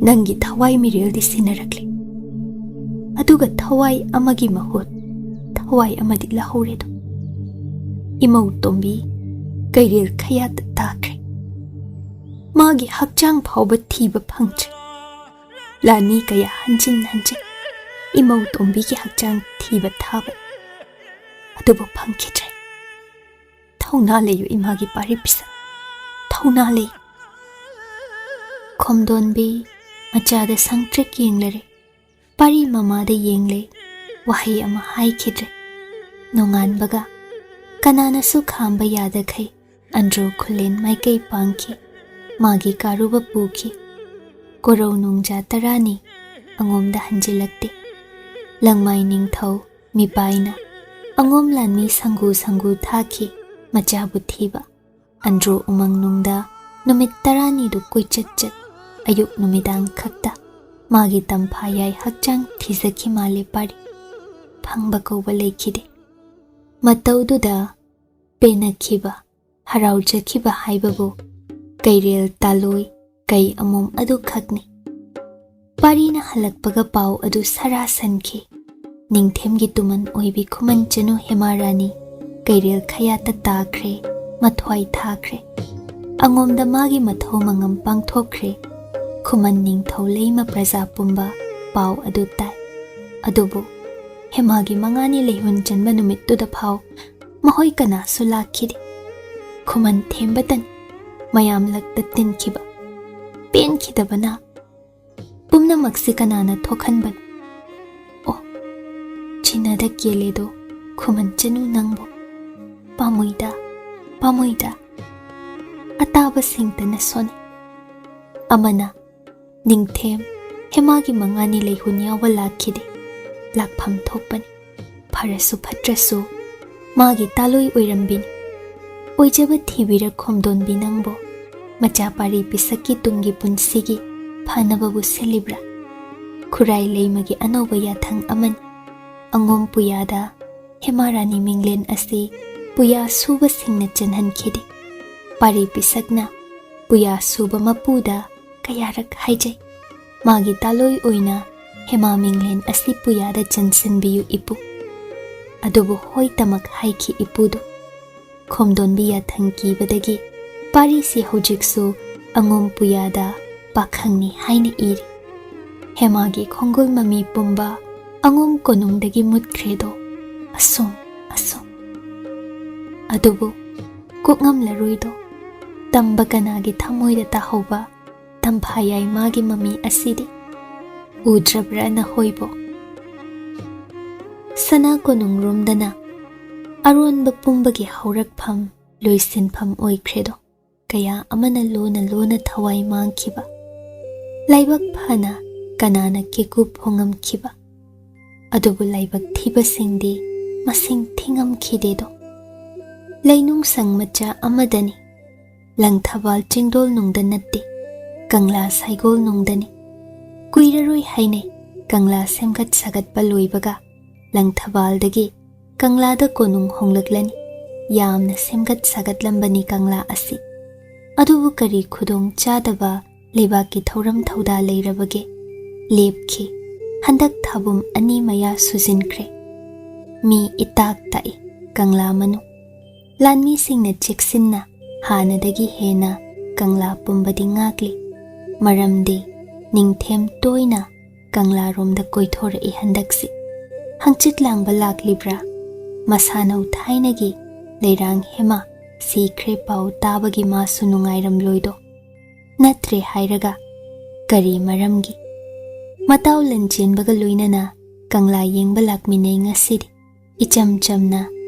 ꯅꯪꯒꯤ ꯊꯋꯥꯏ ꯃꯤꯔꯦꯜꯗꯤ ꯁꯤꯟꯅꯔꯛꯂꯦ꯫ ꯑꯗꯨꯒ ꯊꯋꯥꯏ ꯑꯃꯒꯤ ꯃꯍꯨꯠ ꯊꯋꯥꯏ ꯑꯃꯗꯤ ꯂꯧꯍꯧꯔꯦꯗꯣ꯫ ꯏꯃꯧ ꯇꯣꯝꯕꯤ ꯀꯩꯔꯦꯜ ꯈꯌꯥꯠꯇ ꯇꯥꯈ꯭ꯔꯦ꯫ ꯃꯥꯒꯤ ꯍꯛꯆꯥꯡ ꯐꯥꯎꯕ ꯊꯤꯕ ꯐꯪꯗ꯭ꯔꯦ꯫ ꯂꯥꯟꯃꯤ ꯀꯌꯥ ꯍꯟꯖꯤꯟ ꯍꯟꯖꯤꯟ ꯏꯃꯧ ꯇꯣꯝꯕꯤꯒꯤ ꯍꯛꯆꯥꯡ ꯊꯤꯕ ꯊꯥꯕ, ꯑꯗꯨꯕꯨ ꯐꯪꯈꯤꯗ꯭ꯔꯦ꯫ ꯊꯧꯅꯥ ꯂꯩꯌꯨ ꯏꯃꯥꯒꯤ ꯄꯥꯔꯤ ꯄꯤꯁꯛ, ꯊꯧꯅꯥ ꯂꯩꯌꯨ꯫ ꯈꯣꯝꯗꯣꯟꯕꯤ ꯃꯆꯥꯗ ꯁꯪꯇ꯭ꯔꯤꯛ ꯌꯦꯡꯂꯔꯦ꯫ ꯄꯥꯔꯤ ꯃꯃꯥꯗ ꯌꯦꯡꯂꯦ꯫ ꯋꯥꯍꯩ ꯑꯃ ꯍꯥꯏꯈꯤꯗ꯭ꯔꯦ꯫ ꯅꯣꯡꯉꯥꯟꯕꯒ ꯀꯅꯥꯅꯁꯨ ꯈꯥꯝꯕ ꯌꯥꯗꯈꯩ ꯑꯟꯗ꯭ꯔꯣ ꯈꯨꯂꯦꯟ ꯃꯥꯏꯀꯩ ꯄꯥꯡꯈꯤ꯫ ꯃꯥꯒꯤ ꯀꯥꯔꯨꯕ ꯄꯨꯈꯤ꯫ ꯀꯣꯔꯧ ꯅꯣꯡꯖꯥ ꯇꯔꯥꯅꯤ ꯑꯉꯣꯝꯗ ꯍꯟꯖꯤꯜꯂꯛꯇꯦ꯫ ꯂꯪꯃꯥꯏ ꯅꯤꯡꯊꯧ ꯃꯤꯄꯥꯏꯅ ꯑꯉꯣꯝ ꯂꯥꯟꯃꯤ ꯁꯪꯒꯨ ꯁꯪꯒꯨ ꯊꯥꯈꯤ ꯃꯆꯥꯕꯨ ꯊꯤꯕ꯫ ꯑꯟꯗ꯭ꯔꯣ ꯎꯃꯪ ꯅꯨꯡꯗ ꯅꯨꯃꯤꯠ ꯇꯔꯥꯅꯤꯗꯨ ꯀꯣꯏꯆꯠ ꯆꯠ ꯑꯌꯨꯛ ꯅꯨꯃꯤꯗꯥꯡ ꯈꯛꯇ ꯃꯥꯒꯤ ꯇꯝꯐꯥ ꯌꯥꯏ ꯍꯛꯆꯥꯡ ꯊꯤꯖꯈꯤ ꯃꯥꯂꯦ ꯄꯥꯔꯤ꯫ ꯐꯪꯕ ꯀꯧꯕ ꯂꯩꯈꯤꯗꯦ꯫ ꯃꯇꯧꯗꯨꯗ ꯄꯦꯟꯅꯈꯤꯕ, ꯍꯔꯥꯎꯖꯈꯤꯕ ꯍꯥꯏꯕꯕꯨ ꯀꯩꯔꯦꯜ ꯇꯥꯂꯣꯏ ꯀꯩ ꯑꯃꯣꯝ ꯑꯗꯨꯈꯛꯅꯤ꯫ ꯄꯥꯔꯤꯅ ꯍꯜꯂꯛꯄꯒ ꯄꯥꯎ ꯑꯗꯨ ꯁꯔꯥ ꯁꯟꯈꯤ꯫ ꯅꯤꯡꯊꯦꯝꯒꯤ ꯇꯨꯃꯟ ꯑꯣꯏꯕꯤ ꯈꯨꯃꯟ ꯆꯅꯨ ꯍꯦꯃꯥꯔꯥꯅꯤ ꯀꯩꯔꯦꯜ ꯈꯌꯥꯠꯇ ꯇꯥꯈ꯭ꯔꯦ, ꯃꯊ꯭ꯋꯥꯏ ꯊꯥꯈ꯭ꯔꯦ꯫ ꯑꯉꯣꯝꯗ ꯃꯥꯒꯤ ꯃꯊꯧ ꯃꯉꯝ ꯄꯥꯡꯊꯣꯛꯈ꯭ꯔꯦ꯫ ꯈꯨꯃꯟ ꯅꯤꯡꯊꯧ ꯂꯩꯃ ꯄ꯭ꯔꯖꯥ ꯄꯨꯝꯕ ꯄꯥꯎ ꯑꯗꯨ ꯇꯥꯏ꯫ ꯑꯗꯨꯕꯨ ꯍꯦꯃꯥꯒꯤ ꯃꯉꯥꯅꯤ ꯂꯩꯍꯣꯟ ꯆꯟꯕ ꯅꯨꯃꯤꯠꯇꯨꯗ ꯐꯥꯎ ꯃꯈꯣꯏ ꯀꯅꯥꯁꯨ ꯂꯥꯛꯈꯤꯗꯦ꯫ ꯈꯨꯃꯟ ꯊꯦꯝꯕꯇꯅꯤ ꯃꯌꯥꯝ ꯂꯛꯇ ꯇꯤꯟꯈꯤꯕ꯫ ꯄꯦꯟꯈꯤꯗꯕꯅ ꯄꯨꯝꯅꯃꯛꯁꯤ ꯀꯅꯥꯅ ꯊꯣꯛꯍꯟꯕꯅꯣ? ꯑꯣ, ꯆꯤꯟꯅꯗ ꯀꯦꯜꯂꯦꯗꯣ ꯈꯨꯃꯟ ꯆꯅꯨ ꯅꯪꯕꯨ꯫ ꯄꯥꯝꯃꯨꯏꯗ, ꯄꯥꯝꯃꯨꯏꯗ꯫ ꯑꯇꯥꯕꯁꯤꯡꯇꯅ ꯁꯣꯟꯅꯩ꯫ ꯑꯃꯅ, "ꯅꯤꯡꯊꯦꯝ, ꯍꯦꯃꯥꯒꯤ ꯃꯉꯥꯅꯤ ꯂꯩꯍꯨꯟ ꯌꯥꯎꯕ ꯂꯥꯛꯈꯤꯗꯦ꯫ ꯂꯥꯛꯐꯝ ꯊꯣꯛꯄꯅꯤ꯫ ꯐꯔꯁꯨ ꯐꯠꯇ꯭ꯔꯁꯨ ꯃꯥꯒꯤ ꯇꯥꯂꯣꯏ ꯑꯣꯏꯔꯝꯕꯤꯅꯤ꯫ ꯑꯣꯏꯖꯕ ꯊꯤꯕꯤꯔ ꯈꯣꯝꯗꯣꯟꯕꯤ ꯅꯪꯕꯣ, ꯃꯆꯥ ꯄꯥꯔꯤ ꯄꯤꯁꯛꯀꯤ ꯇꯨꯡꯒꯤ ꯄꯨꯟꯁꯤꯒꯤ ꯐꯅꯕꯕꯨ ꯁꯤꯜꯂꯤꯕ꯭ꯔꯥ? ꯈꯨꯔꯥꯏ ꯂꯩꯃꯒꯤ ꯑꯅꯧꯕ ꯌꯥꯊꯪ ꯑꯃꯅꯤ꯫ ꯑꯉꯣꯝ ꯄꯨꯌꯥꯗ ꯍꯦꯃꯥꯔꯥꯅꯤ ꯃꯤꯡꯂꯦꯟ ꯑꯁꯤ ꯄꯨꯌꯥ ꯁꯨꯕꯁꯤꯡꯅ ꯆꯟꯍꯟꯈꯤꯗꯦ꯫ ꯄꯥꯔꯤ ꯄꯤꯁꯛꯅ ꯄꯨꯌꯥ ꯁꯨꯕ ꯃꯄꯨꯗ ꯀꯌꯥꯔꯛ ꯍꯥꯏꯖꯩ, ꯃꯥꯒꯤ ꯇꯥꯂꯣꯏ ꯑꯣꯏꯅ ꯍꯦꯃꯥ ꯃꯤꯡꯂꯦꯟ ꯑꯁꯤ ꯄꯨꯌꯥꯗ ꯆꯟꯁꯤꯟꯕꯤꯌꯨ ꯏꯄꯨ꯫ ꯑꯗꯨꯕꯨ ꯍꯣꯏ ꯇꯃꯛ ꯍꯥꯏꯈꯤ ꯏꯄꯨꯗꯨ꯫ ꯈꯣꯝꯗꯣꯟꯕꯤ ꯌꯥꯊꯪ ꯀꯤꯕꯗꯒꯤ ꯄꯥꯔꯤꯁꯤ ꯍꯧꯖꯤꯛꯁꯨ ꯑꯉꯣꯝ ꯄꯨꯌꯥꯗ ꯄꯥꯈꯪꯅꯤ ꯍꯥꯏꯅ ꯏꯔꯤ꯫ ꯍꯦꯃꯥꯒꯤ ꯈꯣꯡꯒꯨꯜ ꯃꯃꯤ ꯄꯨꯝꯕ ꯑꯉꯣꯝ ꯀꯣꯅꯨꯡꯗꯒꯤ ꯃꯨꯠꯈ꯭ꯔꯦꯗꯣ꯫ ꯑꯁꯨꯝ, ꯑꯁꯨꯝ꯫ ꯑꯗꯨꯕꯨ ꯀꯣꯛꯉꯝꯂꯔꯣꯏꯗꯣ꯫ ꯇꯝꯕ ꯀꯅꯥꯒꯤ ꯊꯃꯣꯏꯗ ꯇꯥꯍꯧꯕ ꯇꯝꯐꯥ ꯌꯥꯏꯃꯥꯒꯤ ꯃꯃꯤ ꯑꯁꯤꯗꯤ ꯎꯗ꯭ꯔꯕ꯭ꯔꯥ ꯅꯈꯣꯏꯕꯣ? ꯁꯅꯥ ꯀꯣꯅꯨꯡꯔꯣꯝꯗꯅ ꯑꯔꯣꯟꯕ ꯄꯨꯝꯕꯒꯤ ꯍꯧꯔꯛꯐꯝ, ꯂꯣꯏꯁꯤꯟꯐꯝ ꯑꯣꯏꯈ꯭ꯔꯦꯗꯣ꯫ ꯀꯌꯥ ꯑꯃꯅ ꯂꯣꯟꯅ ꯂꯣꯟꯅ ꯊꯋꯥꯏ ꯃꯥꯡꯈꯤꯕ꯫ ꯂꯥꯏꯕꯛ ꯐꯅ ꯀꯅꯥꯅ ꯀꯦꯀꯨ ꯐꯣꯡꯉꯝꯈꯤꯕ꯫ ꯑꯗꯨꯕꯨ ꯂꯥꯏꯕꯛ ꯊꯤꯕꯁꯤꯡꯗꯤ ꯃꯁꯤꯡ ꯊꯤꯉꯝꯈꯤꯗꯦꯗꯣ꯫ ꯂꯩꯅꯨꯡꯁꯪ ꯃꯆꯥ ꯑꯃꯗꯅꯤ꯫ ꯂꯪꯊꯕꯥꯜ ꯆꯤꯡꯗꯣꯜ ꯅꯨꯡꯗ ꯅꯠꯇꯦ, ꯀꯪꯂꯥ ꯁꯥꯏꯒꯣꯜ ꯅꯨꯡꯗꯅꯤ꯫ ꯀꯨꯏꯔꯔꯣꯏ ꯍꯥꯏꯅꯩ, ꯀꯪꯂꯥ ꯁꯦꯝꯒꯠ ꯁꯥꯒꯠꯄ ꯂꯣꯏꯕꯒ ꯂꯪꯊꯕꯥꯜꯗꯒꯤ ꯀꯪꯂꯥꯗ ꯀꯣꯅꯨꯡ ꯍꯣꯡꯂꯛꯂꯅꯤ꯫ ꯌꯥꯝꯅ ꯁꯦꯝꯒꯠ ꯁꯥꯒꯠꯂꯝꯕꯅꯤ ꯀꯪꯂꯥ ꯑꯁꯤ꯫ ꯑꯗꯨꯕꯨ ꯀꯔꯤ ꯈꯨꯗꯣꯡ ꯆꯥꯗꯕ ꯂꯩꯕꯥꯛꯀꯤ ꯊꯧꯔꯝ ꯊꯧꯗꯥ ꯂꯩꯔꯕꯒꯦ? ꯂꯦꯞꯈꯤ꯫ ꯍꯟꯗꯛ ꯊꯥꯕꯨꯝ ꯑꯅꯤ ꯃꯌꯥ ꯁꯨꯖꯤꯟꯈ꯭ꯔꯦ꯫ ꯃꯤ ꯏꯇꯥꯛ ꯇꯥꯛꯏ ꯀꯪꯂꯥ ꯃꯅꯨꯡ꯫ ꯂꯥꯟꯃꯤꯁꯤꯡꯅ ꯆꯦꯛꯁꯤꯟꯅ ꯍꯥꯟꯅꯗꯒꯤ ꯍꯦꯟꯅ ꯀꯪꯂꯥ ꯄꯨꯝꯕꯗꯤ ꯉꯥꯛꯂꯤ꯫ ꯃꯔꯝꯗꯤ ꯅꯤꯡꯊꯦꯝ ꯇꯣꯏꯅ ꯀꯪꯂꯥꯔꯣꯝꯗ ꯀꯣꯏꯊꯣꯔꯛꯏ ꯍꯟꯗꯛꯁꯤ꯫ ꯍꯪꯆꯤꯠ ꯂꯥꯡꯕ ꯂꯥꯛꯂꯤꯕ꯭ꯔꯥ? ꯃꯁꯥꯅꯧ ꯊꯥꯏꯅꯒꯤ ꯂꯩꯔꯥꯡ ꯍꯦꯃꯥ ꯁꯤꯈ꯭ꯔꯦ ꯄꯥꯎ ꯇꯥꯕꯒꯤ ꯃꯥꯁꯨ ꯅꯨꯡꯉꯥꯏꯔꯝꯂꯣꯏꯗꯣ꯫ ꯅꯠꯇ꯭ꯔꯦ ꯍꯥꯏꯔꯒ ꯀꯔꯤ ꯃꯔꯝꯒꯤ? ꯃꯇꯥꯎ ꯂꯟꯆꯦꯟꯕꯒ ꯂꯣꯏꯅꯅ ꯀꯪꯂꯥ ꯌꯦꯡꯕ ꯂꯥꯛꯃꯤꯟꯅꯩ ꯉꯁꯤꯗꯤ꯫ ꯏꯆꯝ ꯆꯝꯅ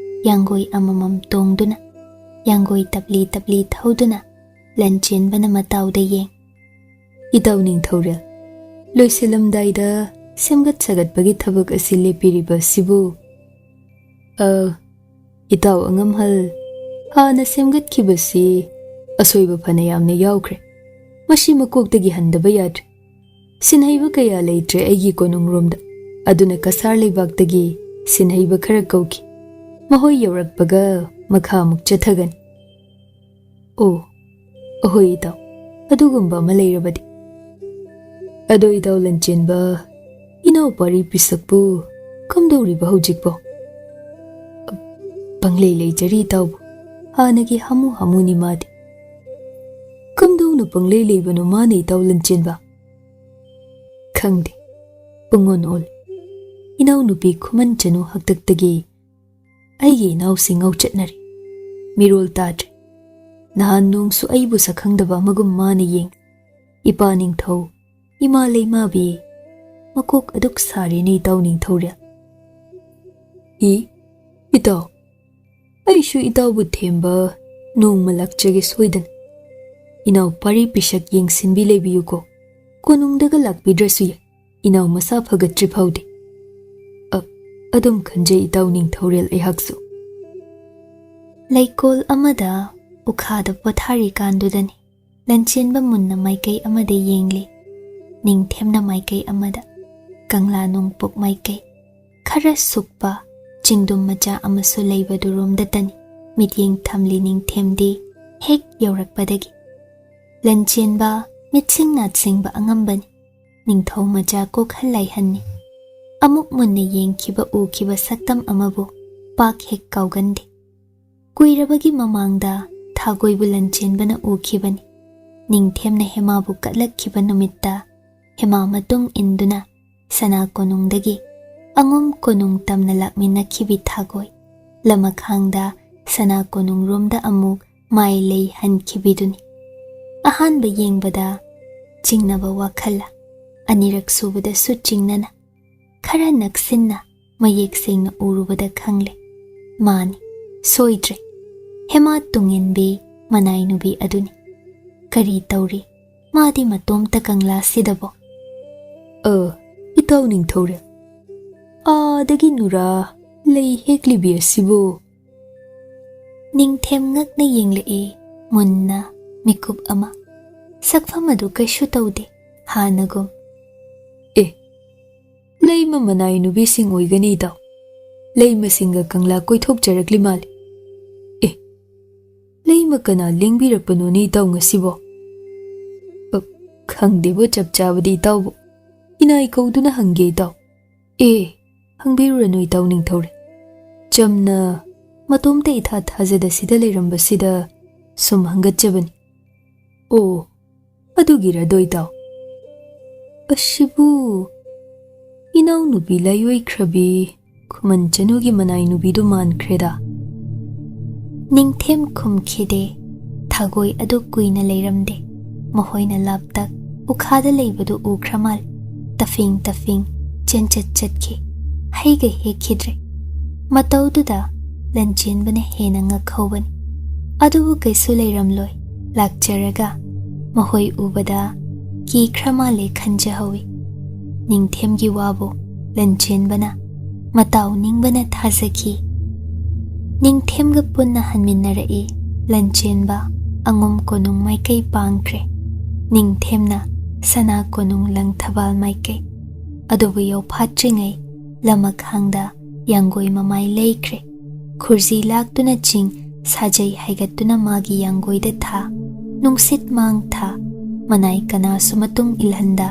ꯌꯥꯡꯒꯣꯏ ꯑꯃꯃꯝ ꯇꯣꯡꯗꯨꯅ, ꯌꯥꯡꯒꯣꯏ ꯇꯞꯂꯤ ꯇꯞꯂꯤ ꯊꯧꯗꯨꯅ ꯂꯟꯆꯦꯟꯕꯅ ꯃꯇꯥꯎꯗ ꯌꯦꯡ꯫ "ꯏꯇꯥꯎ ꯅꯤꯡꯊꯧꯔꯦꯜ, ꯂꯣꯏꯁꯤꯜꯂꯝꯗꯥꯏꯗ ꯁꯦꯝꯒꯠ ꯁꯥꯒꯠꯄꯒꯤ ꯊꯕꯛ ꯑꯁꯤ ꯂꯦꯞꯄꯤꯔꯤꯕ ꯑꯁꯤꯕꯨ?" "ꯑ, ꯏꯇꯥꯎ ꯑꯉꯝꯍꯜ, ꯍꯥꯟꯅ ꯁꯦꯝꯒꯠꯈꯤꯕꯁꯤ ꯑꯁꯣꯏꯕ ꯐꯅ ꯌꯥꯝꯅ ꯌꯥꯎꯈ꯭ꯔꯦ꯫ ꯃꯁꯤ ꯃꯀꯣꯛꯇꯒꯤ ꯍꯟꯗꯕ ꯌꯥꯗ꯭ꯔꯦ꯫ ꯁꯤꯟꯍꯩꯕ ꯀꯌꯥ ꯂꯩꯇ꯭ꯔꯦ ꯑꯩꯒꯤ ꯀꯣꯅꯨꯡꯔꯣꯝꯗ꯫ ꯑꯗꯨꯅ ꯀꯁꯥꯔ ꯂꯩꯕꯥꯛꯇꯒꯤ ꯁꯤꯟꯍꯩꯕ ꯈꯔ ꯀꯧꯈꯤ꯫ ꯃꯈꯣꯏ ꯌꯧꯔꯛꯄꯒ ꯃꯈꯥ ꯑꯃꯨꯛ ꯆꯠꯊꯒꯅꯤ꯫" "ꯑꯣ, ꯑꯍꯣꯏ ꯏꯇꯥꯎ, ꯑꯗꯨꯒꯨꯝꯕ ꯑꯃ ꯂꯩꯔꯕꯗꯤ꯫" "ꯑꯗꯣ ꯏꯇꯥꯎ ꯂꯟꯆꯦꯟꯕ, ꯏꯅꯥꯎ ꯄꯥꯔꯤ ꯄꯤꯁꯛꯄꯨ ꯀꯝꯗꯧꯔꯤꯕ ꯍꯧꯖꯤꯛꯄꯣ?" "ꯄꯪꯂꯩ ꯂꯩꯖꯔꯤ ꯏꯇꯥꯎꯕꯨ꯫ ꯍꯥꯟꯅꯒꯤ ꯍꯥꯃꯨ ꯍꯥꯃꯨꯅꯤ ꯃꯥꯗꯤ꯫" "ꯀꯝꯗꯧꯅ ꯄꯪꯂꯩ ꯂꯩꯕꯅꯣ ꯃꯥꯅ ꯏꯇꯥꯎ ꯂꯟꯆꯦꯟꯕ?" "ꯈꯪꯗꯦ, ꯄꯨꯡꯑꯣꯟ ꯑꯣꯜꯂꯤ꯫ ꯏꯅꯥꯎꯅꯨꯄꯤ ꯈꯨꯃꯟ ꯆꯅꯨ ꯍꯥꯛꯇꯛꯇꯒꯤ ꯑꯩꯒꯤ ꯏꯅꯥꯎꯁꯤ ꯉꯧꯆꯠꯅꯔꯦ꯫ ꯃꯤꯔꯣꯜ ꯇꯥꯗ꯭ꯔꯦ꯫ ꯅꯍꯥꯟ ꯅꯣꯡꯁꯨ ꯑꯩꯕꯨ ꯁꯛꯈꯪꯗꯕ ꯑꯃꯒꯨꯝ ꯃꯥꯅ ꯌꯦꯡ꯫ ꯏꯄꯥ ꯅꯤꯡꯊꯧ, ꯏꯃꯥ ꯂꯩꯃꯥꯕꯤ, ꯃꯀꯣꯛ ꯑꯗꯨꯛ ꯁꯥꯔꯦꯅꯦ ꯏꯇꯥꯎ ꯅꯤꯡꯊꯧꯔꯦꯜ꯫" "ꯏ, ꯏꯇꯥꯎ, ꯑꯩꯁꯨ ꯏꯇꯥꯎꯕꯨ ꯊꯦꯝꯕ ꯅꯣꯡꯃ ꯂꯥꯛꯆꯒꯦ ꯁꯣꯏꯗꯅ꯫ ꯏꯅꯥꯎ ꯄꯥꯔꯤ ꯄꯤꯁꯛ ꯌꯦꯡꯁꯤꯟꯕꯤ ꯂꯩꯕꯤꯌꯨꯀꯣ꯫ ꯀꯣꯅꯨꯡꯗꯒ ꯂꯥꯛꯄꯤꯗ꯭ꯔꯁꯨ ꯌꯥꯏ, ꯏꯅꯥꯎ ꯃꯁꯥ ꯐꯒꯠꯇ꯭ꯔꯤ ꯐꯥꯎꯗꯤ꯫" "ꯑ, ꯑꯗꯨꯝ ꯈꯟꯖꯩ ꯏꯇꯥꯎ ꯅꯤꯡꯊꯧꯔꯦꯜ ꯑꯩꯍꯥꯛꯁꯨ꯫" ꯂꯩꯀꯣꯜ ꯑꯃꯗ ꯎꯈꯥꯗ ꯄꯣꯊꯥꯔꯤꯀꯥꯟꯗꯨꯗꯅꯤ ꯂꯟꯆꯦꯟꯕ ꯃꯨꯟꯅ ꯃꯥꯏꯀꯩ ꯑꯃꯗ ꯌꯦꯡꯂꯤ꯫ ꯅꯤꯡꯊꯦꯝꯅ ꯃꯥꯏꯀꯩ ꯑꯃꯗ, ꯀꯪꯂꯥ ꯅꯣꯡꯄꯣꯛ ꯃꯥꯏꯀꯩ꯫ ꯈꯔ ꯁꯨꯛꯄ ꯆꯤꯡꯗꯨꯝ ꯃꯆꯥ ꯑꯃꯁꯨ ꯂꯩꯕꯗꯨꯔꯣꯝꯗꯇꯅꯤ ꯃꯤꯠꯌꯦꯡ ꯊꯝꯂꯤ ꯅꯤꯡꯊꯦꯝꯗꯤ꯫ ꯍꯦꯛ ꯌꯧꯔꯛꯄꯗꯒꯤ ꯂꯟꯆꯦꯟꯕ ꯃꯤꯠꯁꯤꯡ ꯅꯥꯠꯁꯤꯡꯕ ꯑꯉꯝꯕꯅꯤ꯫ ꯅꯤꯡꯊꯧ ꯃꯆꯥ ꯀꯣꯛꯍꯜ ꯂꯥꯏꯍꯟꯅꯤ꯫ ꯑꯃꯨꯛ ꯃꯨꯟꯅ ꯌꯦꯡꯈꯤꯕ ꯎꯈꯤꯕ ꯁꯛꯇꯝ ꯑꯃꯕꯨ ꯄꯥꯛ ꯍꯦꯛ ꯀꯥꯎꯒꯟꯗꯦ꯫ ꯀꯨꯏꯔꯕꯒꯤ ꯃꯃꯥꯡꯗ ꯊꯥꯒꯣꯏꯕꯨ ꯂꯟꯆꯦꯟꯕꯅ ꯎꯈꯤꯕꯅꯤ꯫ ꯅꯤꯡꯊꯦꯝꯅ ꯍꯦꯃꯥꯕꯨ ꯀꯠꯂꯛꯈꯤꯕ ꯅꯨꯃꯤꯠꯇ ꯍꯦꯃꯥ ꯃꯇꯨꯡ ꯏꯟꯗꯨꯅ ꯁꯅꯥ ꯀꯣꯅꯨꯡꯗꯒꯤ ꯑꯉꯣꯝ ꯀꯣꯅꯨꯡ ꯇꯝꯅ ꯂꯥꯛꯃꯤꯟꯅꯈꯤꯕꯤ ꯊꯥꯒꯣꯏ꯫ ꯂꯃꯈꯥꯡꯗ ꯁꯅꯥ ꯀꯣꯅꯨꯡꯔꯣꯝꯗ ꯑꯃꯨꯛ ꯃꯥꯏ ꯂꯩ ꯍꯟꯈꯤꯕꯤꯗꯨꯅꯤ꯫ ꯑꯍꯥꯟꯕ ꯌꯦꯡꯕꯗ ꯆꯤꯡꯅꯕ ꯋꯥꯈꯜꯂ, ꯑꯅꯤꯔꯛ ꯁꯨꯕꯗꯁꯨ ꯆꯤꯡꯅꯅ, ꯈꯔ ꯅꯛꯁꯤꯟꯅ ꯃꯌꯦꯛ ꯁꯦꯡꯅ ꯎꯔꯨꯕꯗ ꯈꯪꯂꯦ꯫ ꯃꯥꯅꯤ, ꯁꯣꯏꯗ꯭ꯔꯦ꯫ ꯍꯦꯃꯥ ꯇꯨꯡꯏꯟꯕꯤ ꯃꯅꯥꯏ ꯅꯨꯕꯤ ꯑꯗꯨꯅꯤ꯫ ꯀꯔꯤ ꯇꯧꯔꯤ? ꯃꯥꯗꯤ ꯃꯇꯣꯝꯇ ꯀꯪꯂꯥꯁꯤꯗꯕꯣ? "ꯑ, ꯏꯇꯥꯎ ꯅꯤꯡꯊꯧꯔꯦꯜ, ꯑꯥꯗꯒꯤ ꯅꯨꯔꯥ ꯂꯩ ꯍꯦꯛꯂꯤꯕꯤ ꯑꯁꯤꯕꯨ?" ꯅꯤꯡꯊꯦꯝ ꯉꯛꯅ ꯌꯦꯡꯂꯛꯏ ꯃꯨꯟꯅ ꯃꯤꯀꯨꯞ ꯑꯃ꯫ ꯁꯛꯐꯝ ꯑꯗꯨ ꯀꯩꯁꯨ ꯇꯧꯗꯦ, ꯍꯥꯟꯅꯒꯨꯝ꯫ "ꯑꯦ, ꯂꯩꯃ ꯃꯅꯥꯏ ꯅꯨꯄꯤꯁꯤꯡ ꯑꯣꯏꯒꯅꯤ ꯏꯇꯥꯎ꯫ ꯂꯩꯃꯁꯤꯡꯒ ꯀꯪꯂꯥ ꯀꯣꯏꯊꯣꯛꯆꯔꯛꯂꯤ ꯃꯥꯜꯂꯤ꯫ ꯑꯦ, ꯂꯩꯃ ꯀꯅꯥ ꯂꯦꯡꯕꯤꯔꯛꯄꯅꯣꯅꯦ ꯏꯇꯥꯎ ꯉꯁꯤꯕꯣ?" "ꯑ, ꯈꯪꯗꯦꯕꯣ ꯆꯞ ꯆꯥꯕꯗꯤ ꯏꯇꯥꯎꯕꯨ꯫ ꯏꯅꯥꯏ ꯀꯧꯗꯨꯅ ꯍꯪꯒꯦ ꯏꯇꯥꯎ꯫" "ꯑꯦ, ꯍꯪꯕꯤꯔꯨꯔꯅꯨ ꯏꯇꯥꯎ ꯅꯤꯡꯊꯧꯔꯦꯜ꯫ ꯆꯝꯅ ꯃꯇꯣꯝꯇ ꯏꯊꯥ ꯊꯥꯖꯗ ꯁꯤꯗ ꯂꯩꯔꯝꯕꯁꯤꯗ ꯁꯨꯝ ꯍꯪꯒꯠꯆꯕꯅꯤ꯫" "ꯑꯣ, ꯑꯗꯨꯒꯤꯔꯗꯣ ꯏꯇꯥꯎ? ꯑꯁꯤꯕꯨ ꯏꯅꯥꯎꯅꯨꯄꯤ ꯂꯥꯏꯑꯣꯏꯈ꯭ꯔꯕꯤ ꯈꯨꯃꯟ ꯆꯅꯨꯒꯤ ꯃꯅꯥꯏ ꯅꯨꯄꯤꯗꯨ ꯃꯥꯟꯈ꯭ꯔꯦꯗ꯫" ꯅꯤꯡꯊꯦꯝ ꯈꯨꯝꯈꯤꯗꯦ꯫ ꯊꯥꯒꯣꯏ ꯑꯗꯨ ꯀꯨꯏꯅ ꯂꯩꯔꯝꯗꯦ꯫ ꯃꯈꯣꯏꯅ ꯂꯥꯞꯇꯛ ꯎꯈꯥꯗ ꯂꯩꯕꯗꯨ ꯎꯈ꯭ꯔ ꯃꯥꯜꯂꯦ꯫ ꯇꯐꯤꯡ ꯇꯐꯤꯡ ꯆꯦꯟꯆꯠ ꯆꯠꯈꯤ꯫ ꯍꯩꯒ ꯍꯦꯛꯈꯤꯗ꯭ꯔꯦ꯫ ꯃꯇꯧꯗꯨꯗ ꯂꯟꯆꯦꯟꯕꯅ ꯍꯦꯟꯅ ꯉꯛꯍꯧꯕꯅꯤ꯫ ꯑꯗꯨꯕꯨ ꯀꯩꯁꯨ ꯂꯩꯔꯝꯂꯣꯏ꯫ ꯂꯥꯛꯆꯔꯒ ꯃꯈꯣꯏ ꯎꯕꯗ ꯀꯤꯈ꯭ꯔ ꯃꯥꯜꯂꯦ ꯈꯟꯖꯍꯧꯏ꯫ ꯅꯤꯡꯊꯦꯝꯒꯤ ꯋꯥꯕꯨ ꯂꯟꯆꯦꯟꯕꯅ ꯃꯇꯥꯎ ꯅꯤꯡꯕꯅ ꯊꯥꯖꯈꯤ꯫ ꯅꯤꯡꯊꯦꯝꯒ ꯄꯨꯟꯅ ꯍꯟꯃꯤꯟꯅꯔꯛꯏ꯫ ꯂꯟꯆꯦꯟꯕ ꯑꯉꯣꯝ ꯀꯣꯅꯨꯡ ꯃꯥꯏꯀꯩ ꯄꯥꯡꯈ꯭ꯔꯦ꯫ ꯅꯤꯡꯊꯦꯝꯅ ꯁꯅꯥ ꯀꯣꯅꯨꯡ ꯂꯪꯊꯕꯥꯜ ꯃꯥꯏꯀꯩ꯫ ꯑꯗꯨꯕꯨ ꯌꯧꯐꯥꯠꯇ꯭ꯔꯤꯉꯩ ꯂꯃꯈꯥꯡꯗ ꯌꯥꯡꯒꯣꯏ ꯃꯃꯥꯏ ꯂꯩꯈ꯭ꯔꯦ꯫ ꯈꯨꯔꯖꯤ ꯂꯥꯛꯇꯨꯅ ꯆꯤꯡ, ꯁꯥꯖꯩ ꯍꯥꯏꯒꯠꯇꯨꯅ ꯃꯥꯒꯤ ꯌꯥꯡꯒꯣꯏꯗ ꯊꯥ꯫ ꯅꯨꯡꯁꯤꯠ ꯃꯥꯡ ꯊꯥ꯫ ꯃꯅꯥꯏ ꯀꯅꯥꯁꯨ ꯃꯇꯨꯡ ꯏꯜꯍꯟꯗ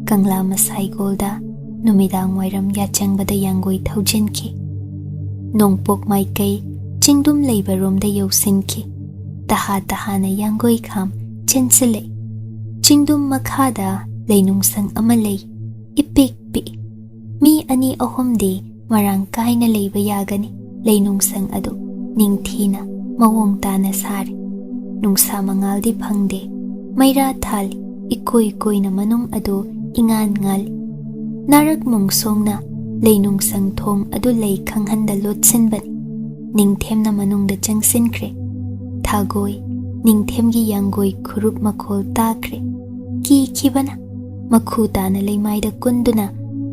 ꯀꯪꯂꯥ ꯃꯁꯥꯏꯒꯣꯜꯗ ꯅꯨꯃꯤꯗꯥꯡ ꯋꯥꯏꯔꯝ ꯌꯥꯆꯪꯕꯗ ꯌꯥꯡꯒꯣꯏ ꯊꯧꯖꯤꯟꯈꯤ꯫ ꯅꯣꯡꯄꯣꯛ ꯃꯥꯏꯀꯩ ꯆꯤꯡꯗꯨꯝ ꯂꯩꯕꯔꯣꯝꯗ ꯌꯧꯁꯤꯟꯈꯤ꯫ ꯇꯍꯥ ꯇꯍꯥꯅ ꯌꯥꯡꯒꯣꯏ ꯈꯥꯝ ꯆꯦꯟꯁꯤꯜꯂꯛꯏ꯫ ꯆꯤꯡꯗꯨꯝ ꯃꯈꯥꯗ ꯂꯩꯅꯨꯡꯁꯪ ꯑꯃ ꯂꯩ꯫ ꯏꯄꯤꯛ ꯄꯤꯛꯏ꯫ ꯃꯤ ꯑꯅꯤ ꯑꯍꯨꯝꯗꯤ ꯃꯔꯥꯡ ꯀꯥꯏꯅ ꯂꯩꯕ ꯌꯥꯒꯅꯤ꯫ ꯂꯩꯅꯨꯡꯁꯪ ꯑꯗꯨ ꯅꯤꯡꯊꯤꯅ ꯃꯑꯣꯡ ꯇꯥꯅ ꯁꯥꯔꯤ꯫ ꯅꯨꯡꯁꯥ ꯃꯉꯥꯜꯗꯤ ꯐꯪꯗꯦ꯫ ꯃꯩꯔꯥ ꯊꯥꯜꯂꯤ꯫ ꯏꯀꯣꯏ ꯀꯣꯏꯅ ꯃꯅꯨꯡ ꯑꯗꯨ ꯏꯉꯥꯟ ꯉꯥꯜꯂꯤ꯫ ꯅꯥꯔꯛ ꯃꯣꯡꯁꯣꯡꯅ ꯂꯩꯅꯨꯡꯁꯪ ꯊꯣꯡ ꯑꯗꯨ ꯂꯩ ꯈꯪꯍꯟꯗ ꯂꯣꯠꯁꯤꯟꯕꯅꯤ꯫ ꯅꯤꯡꯊꯦꯝꯅ ꯃꯅꯨꯡꯗ ꯆꯪꯁꯤꯟꯈ꯭ꯔꯦ꯫ ꯊꯥꯒꯣꯏ, ꯅꯤꯡꯊꯦꯝꯒꯤ ꯌꯥꯡꯒꯣꯏ ꯈꯨꯔꯨꯞ ꯃꯈꯣꯜ ꯇꯥꯈ꯭ꯔꯦ꯫ ꯀꯤꯈꯤꯕꯅ ꯃꯈꯨ ꯇꯥꯅ ꯂꯩꯃꯥꯏꯗ ꯀꯨꯟꯗꯨꯅ,